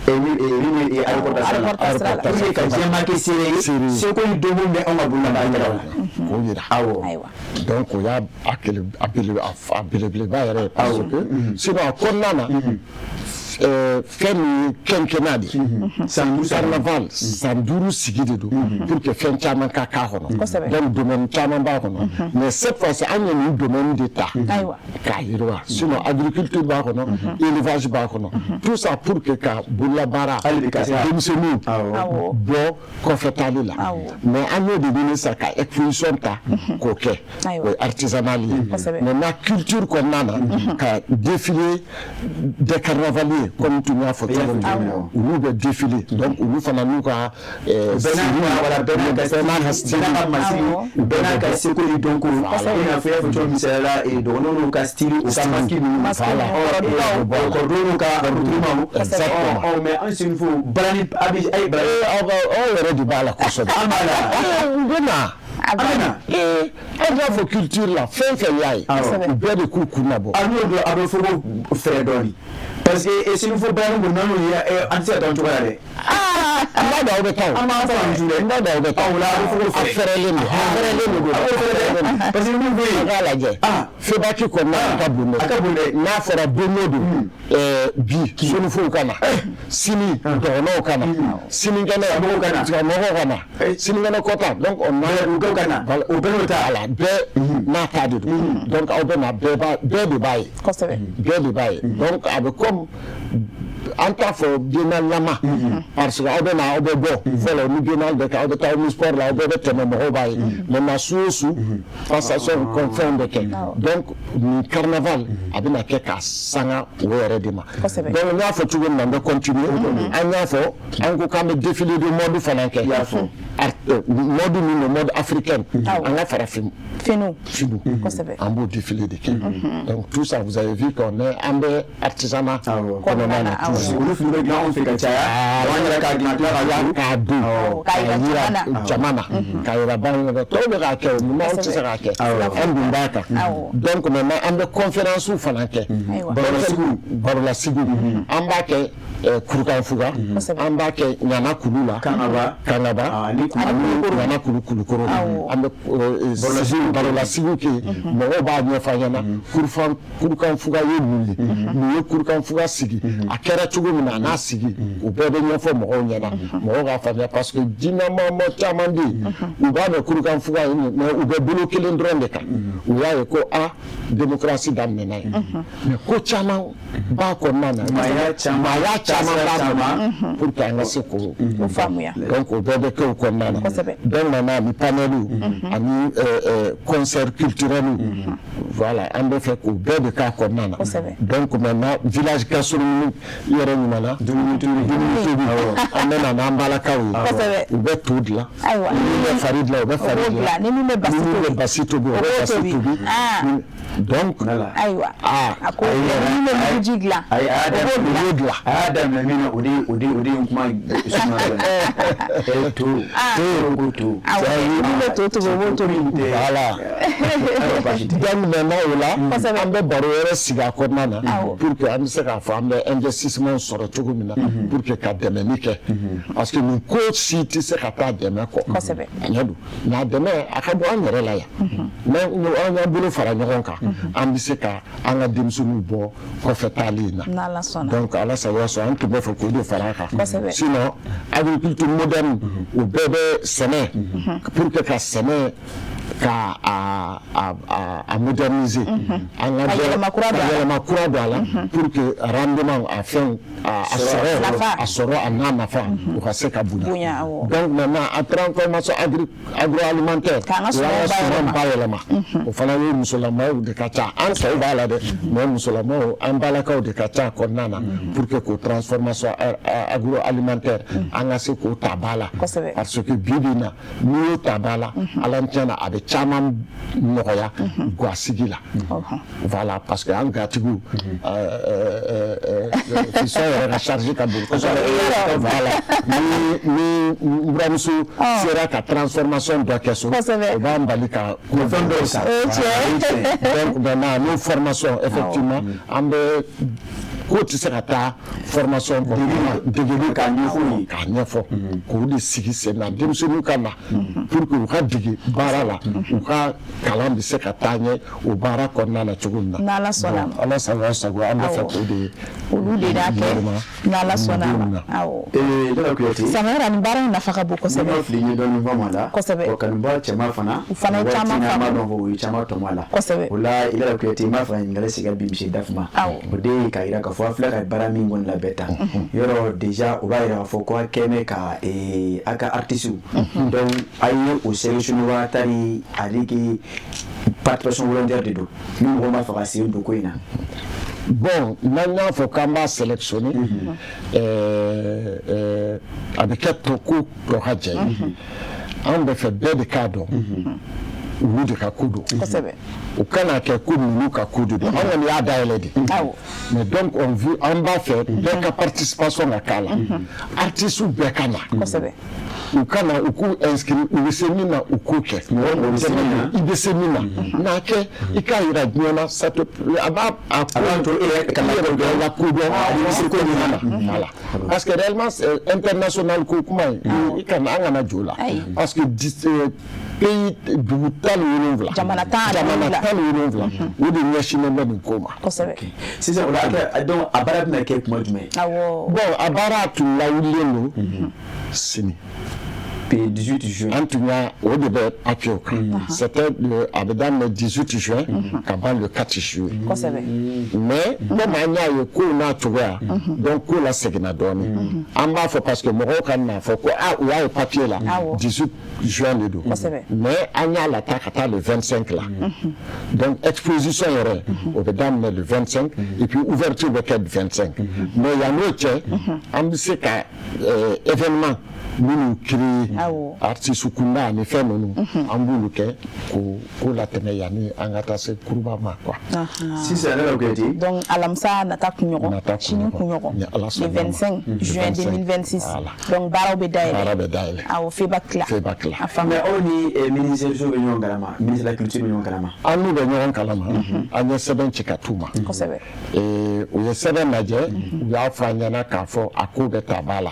Min ye aéroport la, pour que ka diɲɛ kɛ seere ye seko ni dɔnko bɛ anw ka bololabaarakɛlaw la. K'o yira. Awɔ. Donc o y'a a belebeleba yɛrɛ ye, parce que sinon a kɔnɔna na, fɛn min ye quinquennat de ye, carnaval san 5 sigi de don, pour que fɛn caman ka k'a kɔnɔ. Donc domaine caman b'a kɔnɔ, mais cette fois-ci an ye nin domaine de ta k'a yiriwa. Sinon agriculture b'a kɔnɔ, élevage b'a kɔnɔ, tout ça pour que ka bololabaara, denmisɛnninw bɔ kɔfɛ taali la. Mais an y'o de ɲini sisan ka exposition ta k'o kɛ, o ye artisanal ye. Maintenant culture kɔnɔna na, ka défilé des carnavaliers, comme tun y'a fɔ cogo min na, olu bɛ défilé. Donc olu fana n'u ka bɛɛ n'a ka style, bɛɛ n'a ka seko ni dɔnko, i n'a fɔ i y'a fɔ cogo min, misaliya la, dɔgɔnɔw n'u ka style, u ka masque ninnu, kɔrɔdonw n'u ka recrutement. Exactement. Mais an senfo balani a bɛ a ye balani. Aw yɛrɛ de b'a la kosɛbɛ. An b'a la. U bɛ na. An b'a fɔ culture la, fɛn fɛn y'a ye, u bɛɛ de k'u kun labɔ. A n'o don, a bɛ fɔ ko fɛrɛ dɔɔni, parce que senfo balani ko n'an y'o ye, an tɛ se ka taa o cogo la dɛ. N b'a dɔn aw bɛ taa o. An b'an fɔ an ju dɛ. N b'a dɔn aw bɛ taa. O la a bɛ fɔ ko fɛrɛ. A fɛrɛlen don. A fɛrɛlen don. A bɛ fɛrɛ dɛ. Parce que min bɛ yen. An k'a lajɛ. FEBAC kɔnɔna a ka bon dɛ. A ka bon dɛ. N'a fɔra don o don, bi sonifow ka na, sini dɔgɔnɔw ka na, sinikɛnɛ mɔgɔw ka na, mɔgɔw ka na, sinikɛnɛ kɔta, donc on a. Bɛlɛdugukaw ka na. O bɛɛ n'o ta. Voilà, bɛɛ n'a ta de don. Donc aw bɛ na, bɛɛ b'a, bɛɛ de b'a ye. Kosɛbɛ. Bɛɛ de b'a ye. Donc a bɛ comme an t'a fɔ biennale lama, parce que aw bɛ na, aw bɛ bɔ fɔlɔ ni biennale bɛ kɛ, aw bɛ taa omnisport la, aw bɛɛ bɛ tɛmɛ, mɔgɔw b'a ye. Maintenant su o su, passation fɛnw bɛ kɛ. Donc nin carnaval a bɛna kɛ ka sanga o yɛrɛ de ma. Donc n y'a fɔ cogo min na, n bɛ continuer. An y'a fɔ, an ko k'an bɛ défilé de mode fana kɛ. Mode min don, mode africaine, an ka farafin Finiw. Finiw. Kosɛbɛ. An b'o défilé de kɛ. Donc tout ça, vous avez vu qu'on est, an bɛ artisanat kɔnɔna na toujours. Olu fini bɛ dilan anw fɛ ka caya, an yɛrɛ k'a dilan, tila k'a don, k'a yira jama na, k'a yira baarakɛla tɔw bɛ k'a kɛ o, mun anw tɛ se k'a kɛ? An dun b'a kan. Donc maintenant, an bɛ conférence fana kɛ, barolasigiw. An b'a kɛ Kurukanfuga, an b'a kɛ Ɲana kulu la, Kangaba ani Ɲana kulu Kulukoro. An bɛ barolasigiw kɛ, mɔgɔw b'a ɲɛfɔ an ɲɛna Kurukanfuga ye mun ye, mun ye Kurukanfuga sigi, a kɛra cogo min na, a n'a sigi, o bɛɛ bɛ ɲɛfɔ mɔgɔw ɲɛna, mɔgɔw k'a faamuya, parce que diinɛmɔgɔ caman bɛ yen, u b'a mɛn Kurukanfuga ye, mais u bɛ bolo kelen dɔrɔn de kan. U y'a ye ko a démocratie daminɛna yen, mais ko caman b'a kɔnɔna na, maaya caman b'a kɔnɔ, pour que an ka se k'o faamuya. Donc o bɛɛ bɛ kɛ o kɔnɔna na. Donc maintenant, ani paneliw ani concert culturel, voilà, an bɛ fɛ k'o bɛɛ de k'a kɔnɔna na. Donc maintenant, village gastronomique, i yɛrɛ ɲuman dumuni tobi, an bɛ na n'an balakaw ye, u bɛ to dilan, ni min bɛ fari dilan, u bɛ fari dilan, ni min bɛ basi tobi, u bɛ basi tobi. Donc ayiwa, a ko ni min bɛ muguji dilan, a y'a dilan. A y'a daminɛ min na, o de ye kuma suma dɔɔni. To ko to. Awɔ, ni min bɛ to tobi, o b'o tobi. Voilà. Donc maintenant, o la, an bɛ baro wɛrɛ sigi a kɔnɔna na, pour que an bɛ se k'a fɔ an bɛ investissement sɔrɔ cogo min na, pour que ka dɛmɛni kɛ, parce que nin ko si tɛ se ka taa dɛmɛ kɔ. A ɲɛ don, nka dɛmɛ a ka bɔ an yɛrɛ la yan, mais an y'an bolo fara ɲɔgɔn kan, an bɛ se ka an ka denmisɛnninw bɔ kɔfɛ taali in na. Donc Ala sago sɔrɔ, an tun bɛ fɛ k'o de fara a kan. Sinon agriculture moderne, o bɛɛ bɛ sɛnɛ, pour que ka sɛnɛ ka a moderniser, an ka yɛlɛma kura don a la, pour que rendement, a fɛn, a sɔrɔ a n'a nafa, o ka se ka bonya. Donc maintenant, a transformation agroalimentaire, k'an ka o y'an ka suman bayɛlɛma, o fana ye musolamaw de ka ca, an tɔw b'a la dɛ, mais musolamaw, an balakaw de ka ca a kɔnɔna na, pour que k'o transformation agroalimentaire, an ka se k'o ta ba la, parce que bi bi in na, n'i y'o ta ba la, Ala tiɲɛna, a bɛ caman nɔgɔya guwasigi la. Voilà, parce que an gatigiw fisɔn yɛrɛ ka charge ka bon kosɛbɛ. Voilà, ni n buramuso sera ka transformation dɔ kɛ so, o b'an bali ka fɛn dɔw san. Donc maintenant, n'o formation, effectivement, an bɛ ko tɛ se ka taa formation kɔ, degeli k'a ɲɛfɔ ye, k'a ɲɛfɔ, k'o de sigi sen na, denmisɛnninw ka na pour que u ka dege baara la, u ka kalan bɛ se ka taa ɲɛ o baara kɔnɔna na cogo min na. N'Ala sɔnna ma. Ala sago sago, an bɛ fɛ k'o de olu de y'a kɛ, n'Ala sɔnna ma. Awɔ. Dɔla Kuyate. Samara, nin baara in nafa ka bon kosɛbɛ. Ne ma fili, n ye dɔɔnin faamu a la. Kosɛbɛ. Ɔ, kanubaga cɛman fana. U fana ye caman faamu. Dɔn u ye caman tɔmɔ a la. Kosɛbɛ. O la, Ilala Kuyate, n b'a fɛ ka ɲininkali segin bi misi dafuma. Awɔ. O de ye k'a yira k'a fɔ a filɛ ka baara min kɔni labɛn tan. Yɔrɔ déjà, o b'a yira k'a fɔ ko a kɛn bɛ ka a ka artistes, donc a ye o sélectionné wa tari ale ke participation volontaire de don, ni mɔgɔ b'a fɛ ka sen don ko in na? Bon, n'an y'a fɔ k'an b'a sélectionné, a bɛ kɛ tɔ ko tɔ ka jɛ ye. An bɛ fɛ bɛɛ de k'a dɔn olu de ka ko don. U kana kɛ ko ninnu ka ko de don, an kɔni y'a dayɛlɛ de. Mais donc on veut, an b'a fɛ bɛɛ ka participation ka k'a la, artistes bɛɛ ka na. U ka na, u k'u inscrit, u bɛ se min na, u k'o kɛ. I bɛ se min na, n'a kɛ, i k'a yira diɲɛ na, ça te a b'a a ko to e yɛrɛ ka lakodɔn, i bɛ se ko min na. Voilà, parce que réellement, international ko kuma in, i kana, an kana jɔ o la, parce que pays dugu 17, jamana 17, 17, o de ɲɛsinnen bɛ nin ko ma. Kosɛbɛ. Sisan o la, donc a baara bɛna kɛ tuma jumɛn? Awɔ. Bon, a baara tun lawulilen don sini. 18 juin. An tun y'a o de bɛ papier kan. C'était le, a bɛ daminɛ 18 juin ka ban le 4 juillet. Mais comme an y'a ye kow n'a cogoya, donc ko la seginna dɔɔnin. An b'a fɔ parce que mɔgɔw ka n'a fɔ ko ah, u y'a ye papier la, 18 juin de don. Mais an y'a lataa ka taa le 25 la. Donc exposition yɛrɛ, o bɛ daminɛ le 25 et puis ouverture bɛ kɛ le 25. Mais yan n'o cɛ, an bɛ se ka événement Minnu créer artiste kunda ani fɛn ninnu, an b'olu kɛ k'o ko latɛmɛ yanni an ka taa se kuruba ma quoi. Sisan ne bɛ kɛ. Donc alamisa nata kunɲɔgɔn, sini kunɲɔgɔn, le 25 juin 2026, donc baaraw bɛ dayɛlɛ. Baara bɛ dayɛlɛ. Awɔ, FEBAK tila. FEBAK tila. Mais aw ni ministère bɛ ɲɔgɔn kalama, ministre de la culture bɛ ɲɔgɔn kalama? An n'u bɛ ɲɔgɔn kalama, an ye sɛbɛn ci ka t'u ma. U ye sɛbɛn lajɛ, u y'a fɔ an ɲɛna k'a fɔ a ko bɛ ta ba la.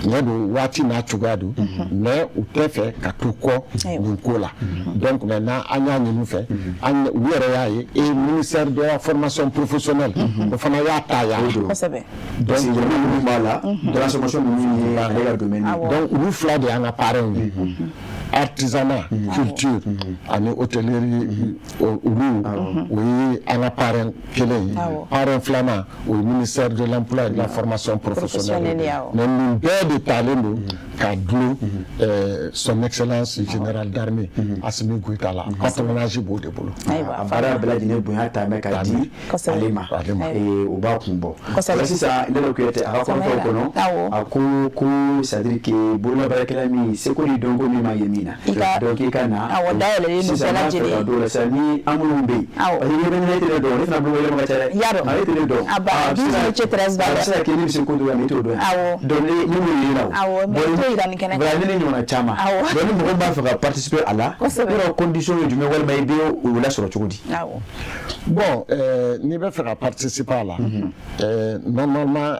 Tiɲɛ don, waati n'a cogoya don, mais u tɛ fɛ ka to kɔ nin ko la. Donc maintenant an y'a ɲini u fɛ, u yɛrɛ y'a ye, et ministère de la formation professionnelle, o fana y'a ta y'a la. Donc minnu b'a la, transformation minnu ye ale ka domaine. Donc olu fila de y'an ka parrains ye. Artisanat, culture ani hôtellerie, olu o ye an ka parrain kelen ye. Parrain filanan, o ye ministère de l'emploi et de la formation professionnelle. Mais nin bɛɛ de talen don ka dulon son excellence général d'armée Assimi Goïta la, patronage b'o de bolo. A baara bɛɛ lajɛlen bonya ta bɛ ka di ale ma, o b'a kun bɔ. Sisan ne bɛ Kuyate a ka kɔrɔfɔw kɔnɔ, a ko c'est à dire que bololabaarakɛla min seko ni dɔnko min ma ye min na, donc i ka na. Awɔ, dayɛlɛlen don bɛɛ lajɛlen. Dɔw la sisan ni an minnu bɛ yen, parce que ne tɛ ne dɔn, ne fana bolo yɛlɛma ka ca dɛ. Yarɔ. Ale tɛ ne dɔn. A ba 12 métiers 13 A bɛ se ka kɛ ne bɛ se ko dɔ la, mais i t'o dɔn. Donc ne m'o ye la o. Awɔ, mais i t'o yira nin kɛnɛ kan. Voilà, ne ni ɲɔgɔnna caman. Donc ni mɔgɔ b'a fɛ ka participer a la, yɔrɔ condition ye jumɛn, walima i bɛ o lasɔrɔ cogo di? Bon, n'i bɛ fɛ ka participer a la, normalement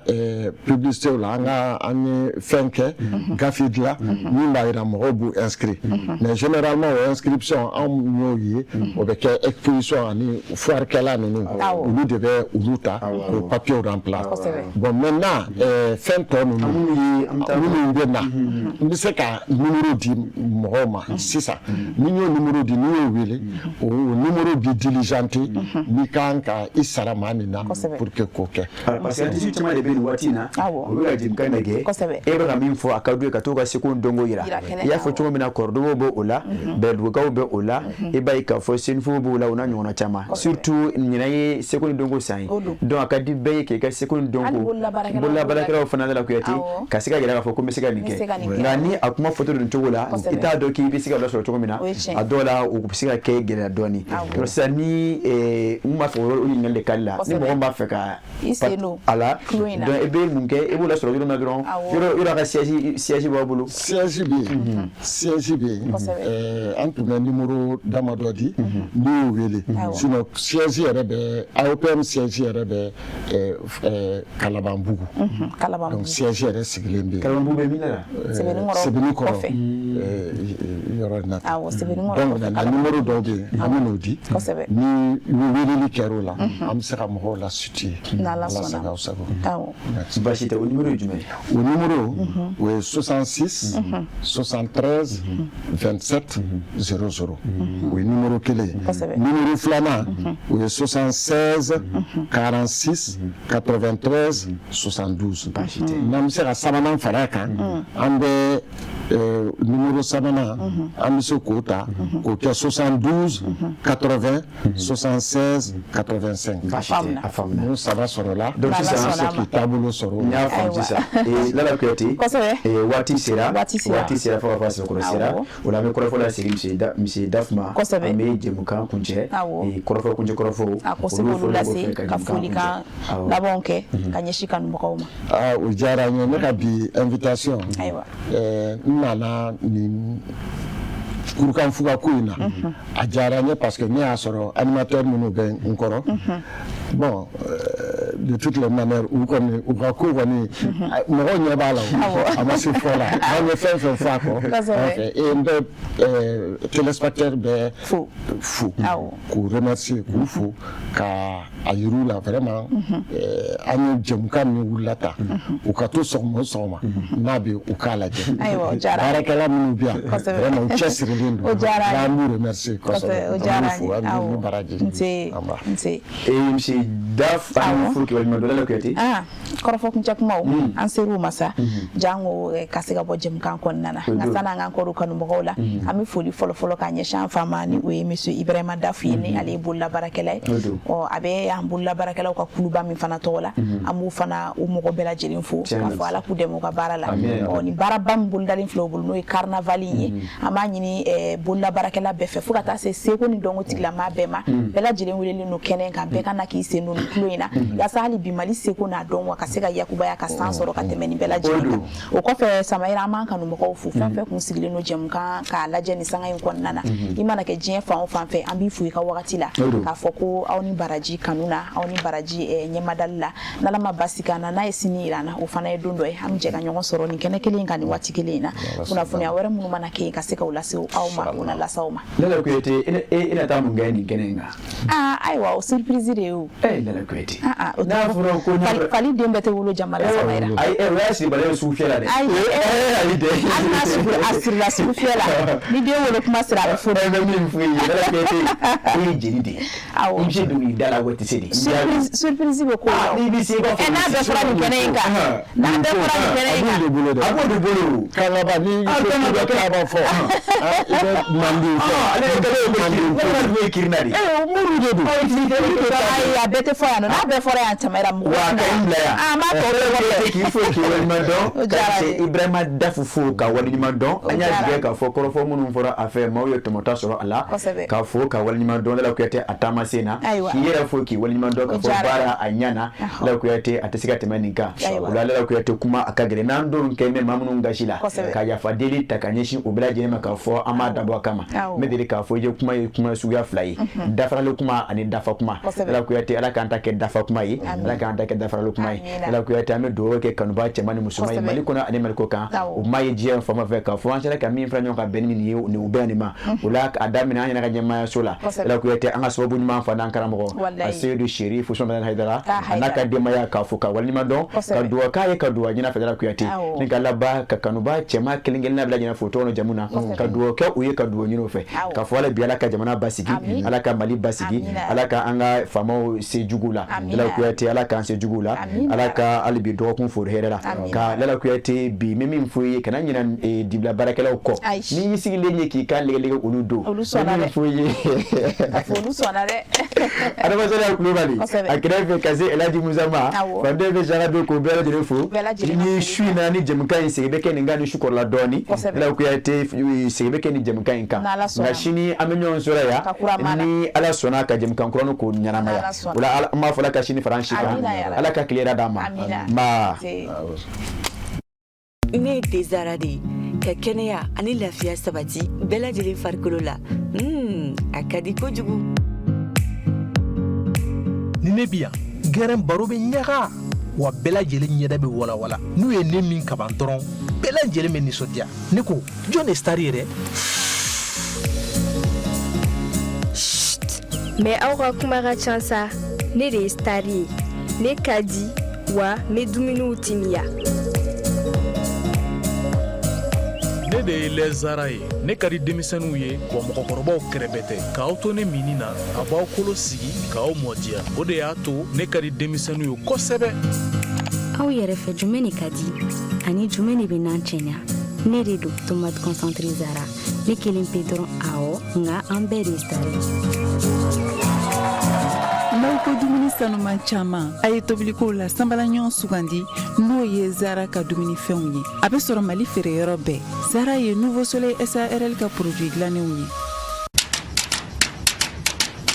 publicité la, an ka an ye fɛn kɛ, gafe dilan min b'a jira mɔgɔw b'u inscrire. Mais généralement o inscription, anw y'o ye, o bɛ kɛ exposition ani foire kɛla ninnu, olu de bɛ olu ta k'o papier remplir. Bon, maintenant fɛn tɔ ninnu minnu bɛ na, n bɛ se ka numéro di mɔgɔw ma sisan. Ni n y'o numéro di, n'i y'o wele, o numéro bi diligenter n'i kan ka i sara maa min na pour que k'o kɛ. Parce que artiste caman de bɛ nin waati in na, u bɛ ka jɛmukan lajɛ, e bɛ ka min fɔ a ka d'u ye ka t'u ka seko ni dɔnko yira. I y'a fɔ cogo min na, Kɔrɔdogow bɛ o la, Bɛlɛdugukaw bɛ o la, i b'a ye k'a fɔ Senifow b'o la, o n'a ɲɔgɔnna caman. Surtout ɲinan ye seko ni dɔnko san ye, donc a ka di bɛɛ ye k'i ka seko ni dɔnko, bololabaarakɛlaw fana la Kuyate, ka se ka yira k'a fɔ ko n bɛ se ka nin kɛ. Nka ni a kuma fɔtɔ don cogo la, i t'a dɔn k'i bɛ se ka dɔ sɔrɔ cogo min na, a dɔw la o bɛ se ka kɛ gɛlɛya dɔɔni. Sisan ni n b'a fɛ o ɲininkali de kali la, ni mɔgɔ min b'a fɛ ka a la, donc i bɛ mun kɛ? I b'o lasɔrɔ yɔrɔ min na dɔrɔn, yɔrɔ ka siège b'aw bolo. Siège bɛ yen, siège bɛ yen. An tun bɛ numéro damadɔ di, n'i y'o wele. Sinon siège yɛrɛ bɛ AOPM, siège yɛrɛ bɛ Kalabanbugu. Donc siège yɛrɛ sigilen bɛ yen. Kalabanbugu bɛ min na? Sebenikɔrɔ yɔrɔ in na. Donc na numéro dɔw bɛ yen, an bɛ n'o di. Ni weleli kɛra o la, an bɛ se ka mɔgɔw la situer. N'Ala sɔnna. Ala sago. Baasi tɛ, o numéro ye jumɛn ye? O numéro o ye 66 73 27 00. O ye numéro kelen ye. Numéro filanan, o ye 76 46 93 72. N'an bɛ se ka sabanan fara a kan, an bɛ numéro sabanan, an bɛ se k'o ta k'o kɛ 72 80 76 85. A faamuna. N'o saba sɔrɔla, donc sisan an bɛ se k'i taabolo sɔrɔ. N y'a faamu sisan. Lala Kuyate, waati sera, waati sera fo ka fɔ a sɛbɛkɔrɔ sera. O la an bɛ kɔrɔfɔ lasegin monsieur Dafuma. An bɛ jɛmukan kuncɛ, kɔrɔfɔ kuncɛ kɔrɔfɔw. A ko se k'olu lase ka folikan labanw kɛ ka ɲɛsin kanubagaw ma. O diyara n ye, ne ka bi invitation. N nana nin kurukanfuga ko in na, a diyara n ye parce que ne y'a sɔrɔ animateur minnu bɛ n kɔrɔ, bon, de toutes les manières, u kɔni u ka ko kɔni mɔgɔw ɲɛ b'a la, a ma se fɔ la, an ye fɛn fɛn fɔ a kɔ et n bɛ téléspectateur bɛɛ fo k'u remercier, k'u fo ka a yir'u la vraiment an ye jɛmukan min wulila ta, u ka to sɔgɔma o sɔgɔma n'a bɛ u k'a lajɛ. Baarakɛla minnu bɛ yan vraiment u cɛsirilen don, n'an b'u remercier kosɛbɛ, an b'u fo, an b'u baraji. Nse. Monsieur Daf, an furu k'i waleɲuman dɔn. Lala Kuyate. Kɔrɔfɔ kuncɛ kumaw an ser'u ma sa, jango ka se ka bɔ jɛmukan kɔnɔna na. Nka sanni an k'an kɔ don kanubagaw la, an bɛ foli fɔlɔ-fɔlɔ k'a ɲɛsin an fa ma, ni o ye monsieur Ibrahima Dafu ye, ni ale ye bololabaarakɛla ye. Ɔ, a bɛ an bololabaarakɛlaw ka kuluba min fana tɔgɔ la, an b'u fana u mɔgɔ bɛɛ lajɛlen fo k'a fɔ Ala k'u dɛmɛ u ka baara la. Ɔ, nin baaraba min bolodalen filɛ u bolo, n'o ye carnaval in ye, an b'a ɲini bololabaarakɛla bɛɛ fɛ, fo ka taa se seko ni dɔnko tigilamaa bɛɛ ma, bɛɛ lajɛlen welelen don kɛnɛ kan, bɛɛ ka na k'i sen don nin tulo in na, yaasa hali bi Mali seko n'a dɔnko ka se ka yakubaya ka san sɔrɔ ka tɛmɛ nin bɛɛ lajɛlen kan. O kɔfɛ, Samayira, an b'an kanumɔgɔw fo, fɛn fɛn kun sigilen don jɛmukan k'a lajɛ nin sanga in kɔnɔna na. I mana kɛ diɲɛ fan o fan fɛ, an b'i fo i ka wagati la, k'a fɔ ko aw ni baraji kanu na, aw ni baraji ɲɛmadali la. N'Ala ma basi k'an na, n'a ye sini yira an na, o fana ye don dɔ ye an bɛ jɛ ka ɲɔgɔn sɔrɔ nin kɛnɛ kelen kan nin waati kelen in na. Kunnafoniya wɛrɛ minnu mana kɛ yen, ka se k'o lase aw ma, o na lase aw ma. Lala Kuyate, e na taa mun kɛ nin kɛnɛ in kan? Ayiwa, o surprise de ye o. Lala Kuyate, n'a fɔra ko fali den bɛɛ tɛ wolo jama la, Samayira. Ayi, o y'a siribalen ye sugu fiyɛ la dɛ. Ayi, ayi dɛ. Hali n'a a sirila sugu fiyɛ la, ni den wolo kuma sera, a bɛ fɔ. E bɛ min f'i ye, Lala Kuyate, e ye jeli de ye. Awɔ. I bɛ se dɔnkili da la wa i tɛ se de? Surprise bɛ ko la. N'i bɛ se, i b'a fɔ. N'a bɛɛ fɔra nin kɛnɛ in kan. N'a bɛɛ fɔra nin kɛnɛ in kan. A b'o de bolo dɛ. A b'o de bolo. Kangaba, n'i ko k'i bɛ kaba fɔ, i bɛ manden fɔ. Ale yɛrɛ kɛlen ye kirina de. Muru de don. Ayi, a bɛɛ tɛ fɔ yan nɔ. N'a bɛɛ fɔra yan, Samayira, mɔgɔ. Wa ka i bila yan. An b'a tɔ bɛɛ kɔfɛ. K'i fo k'i waleɲuman dɔn. Ka se Ibrahima Dafu fo ka waleɲuman dɔn. An y'a jigin k'a fɔ kɔrɔfɔ minnu fɔra a fɛ, maaw ye tɔmɔta sɔrɔ a la. K'a fo ka waleɲuman dɔn. Lala Kuyate, a taama sen na. K'i yɛrɛ fo k'i waleɲuman dɔn, k'a fɔ baara a ɲɛna. Lala Kuyate, a tɛ se ka tɛmɛ nin kan. O la Lala Kuyate, kuma a ka gɛlɛn n'an don kɛ mɛ maa minnu gasi la, ka yafa deli ta ka ɲɛsin o bɛɛ lajɛlen ma, k'a fɔ an m'a dabɔ a kama. N bɛ deli k'a fɔ i ye, kuma ye kuma suguya fila ye, dafarali kuma ani dafa kuma. Lala Kuyate, Ala k'an ta kɛ dafa kuma ye, Ala k'an ta kɛ dafarali kuma ye. Lala Kuyate, an bɛ dugawu kɛ kanubaa cɛman ni musoman ye Mali kɔnɔ ani Mali kɔ kan, o maa ye diɲɛ fan fɛ, k'a fɔ an sera ka min fara ɲɔgɔn kan bɛn ni nin ye, nin bɛɛ nin ma. O la a daminɛ an yɛrɛ ka ɲɛmaayaso la, Lala Kuyate, an ka sababu ɲuman fa n'an karamɔgɔ a Seyidu Sherif Usumani Hayidara, a n'a ka denbaya, k'a fo ka waleɲuman dɔn, ka dugawu k'a ye, ka dugawu ɲini a fɛ. Lala Kuyate, ni ka laban ka kanubaa cɛman kelen kelenna bɛɛ lajɛlen fo tɔgɔ ni jamu na, ka dugawu kɛ u ye, ka dugawu ɲini u fɛ, k'a fɔ ala bi Ala ka jamana basigi, Ala ka Mali basigi, Ala ka an ka faamaw se jugu la. Lala Kuyate, Ala k'an se jugu la, Ala ka hali bi dɔgɔkun fori hɛrɛ la. Ka Lala Kuyate, bi n bɛ min fɔ i ye, kana ɲinɛ dibila baarakɛlaw kɔ. N'i y'i sigilen ye k'i kan legelege, olu don. Olu sɔnna dɛ. Min fɔ i ye. Olu sɔnna dɛ. Adama Sariya Kulubali, a kɛrɛfɛ ka se Elhaji Musa ma, fan bɛɛ fɛ Sara bɛ k'o bɛɛ lajɛlen fo. Ni su in na ni jɛmukan in segin bɛ kɛ nin kan, ni su kɔrɔla dɔɔni. Lala Kuyate, segin bɛ kɛ nin jɛmukan in kan. Nka sini an bɛ ɲɔgɔn sɔrɔ yan, ni Ala sɔnna, ka jɛmukan kura k'o ɲɛnamaya. O la an b'a fɔ Ala ka sini fara an si kan. Ala ka tile yɛrɛ d'an ma. Nba. Ne ye Tezara de ye, ka kɛnɛya ani lafiya sabati bɛɛ lajɛlen farikolo la. A ka di kojugu. Ni ne bi yan, gɛrɛn baro bɛ ɲaga wa, bɛɛ lajɛlen ɲɛda bɛ walawala. N'u ye ne min kaban dɔrɔn, bɛɛ lajɛlen bɛ nisɔndiya. Ne ko, jɔn de star ye dɛ? Mais aw ka kuma ka ca sa. Ne de ye star ye, ne ka di wa, n bɛ dumuniw timiya. Ne de ye lɛzara ye, ne ka di denmisɛnninw ye wa mɔgɔkɔrɔbaw kɛrɛbɛ tɛ. K'aw to ne minni na, a b'aw kolo sigi k'aw mɔdiya. O de y'a to ne ka di denmisɛnninw ye kosɛbɛ. Aw yɛrɛ fɛ, jumɛn de ka di ani jumɛn de bɛ n'an cɛɲa? Ne de don, tomate concentré Zara. Ne kelen pe dɔrɔn, awɔ, nka an bɛɛ de ye star ye. N'aw ko dumuni sanuman caman, a ye tobilikow la sanbala ɲɔgɔn sugandi, n'o ye Zara ka dumunifɛnw ye. A bɛ sɔrɔ Mali feereyɔrɔ bɛɛ. Zara ye Nouveau Soleil SARL ka produit dilannenw ye.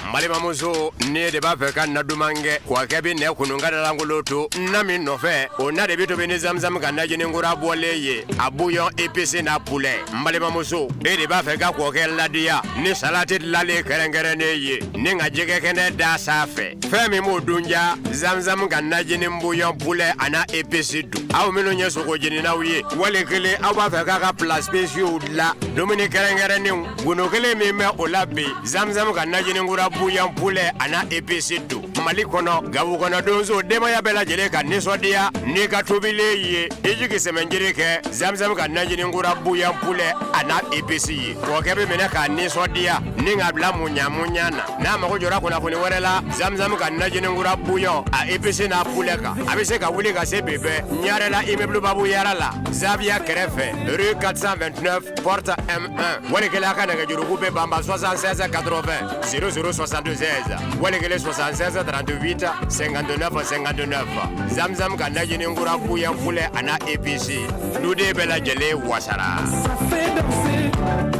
N balimamuso, ne de b'a fɛ ka na duman kɛ, kɔkɛ bɛ nɛ kunun ka dalankolon to na min nɔfɛ, o na de bɛ tobi ni zamzam ka najini kura bɔlen ye, a bouillon épicé n'a poulet. N balimamuso, e de b'a fɛ ka kɔkɛ ladiya ni salati dilanlen kɛrɛnkɛrɛnnen ye, ni ka jɛgɛ kɛnɛ da sanfɛ. Fɛn min b'o dun ja, zamzam ka najini bouillon poulet a n'a épice dun. Aw minnu ye sogo jeninaw ye, wali kelen aw b'a fɛ k'a ka plats spéciaux dilan, dumuni kɛrɛnkɛrɛnnenw, gundo kelen min bɛ o la bi, zamzam ka najini kura bouillon poulet a n'a épice dun. Mali kɔnɔ, Gabu kɔnɔ, donso denbaya bɛɛ lajɛlen ka nisɔndiya n'i ka tobilen ye. I jigi sɛmɛnjiri kɛ zamzam ka najini kura bouillon poulet a n'a épice ye. Kɔkɛ bɛ minɛ k'a nisɔndiya. Ni k'a bila muɲa muɲa na. N'a mago jɔra kunnafoni wɛrɛ la, Zamzam ka najininkura bouillon a épice n'a poulet kan, a bɛ se ka wuli ka se bi bɛɛ Ɲarela, immeuble Babu Yara la, Zaviya kɛrɛfɛ, rue 429, porte M1. Wali kelen, a ka nɛgɛjuruku bɛ banba 76 80 00 76, wali kelen 76 38 59 59. Zamzam ka najininkura bouillon poulet a n'a épice, duden bɛɛ lajɛlen wasara. Ça fait danser.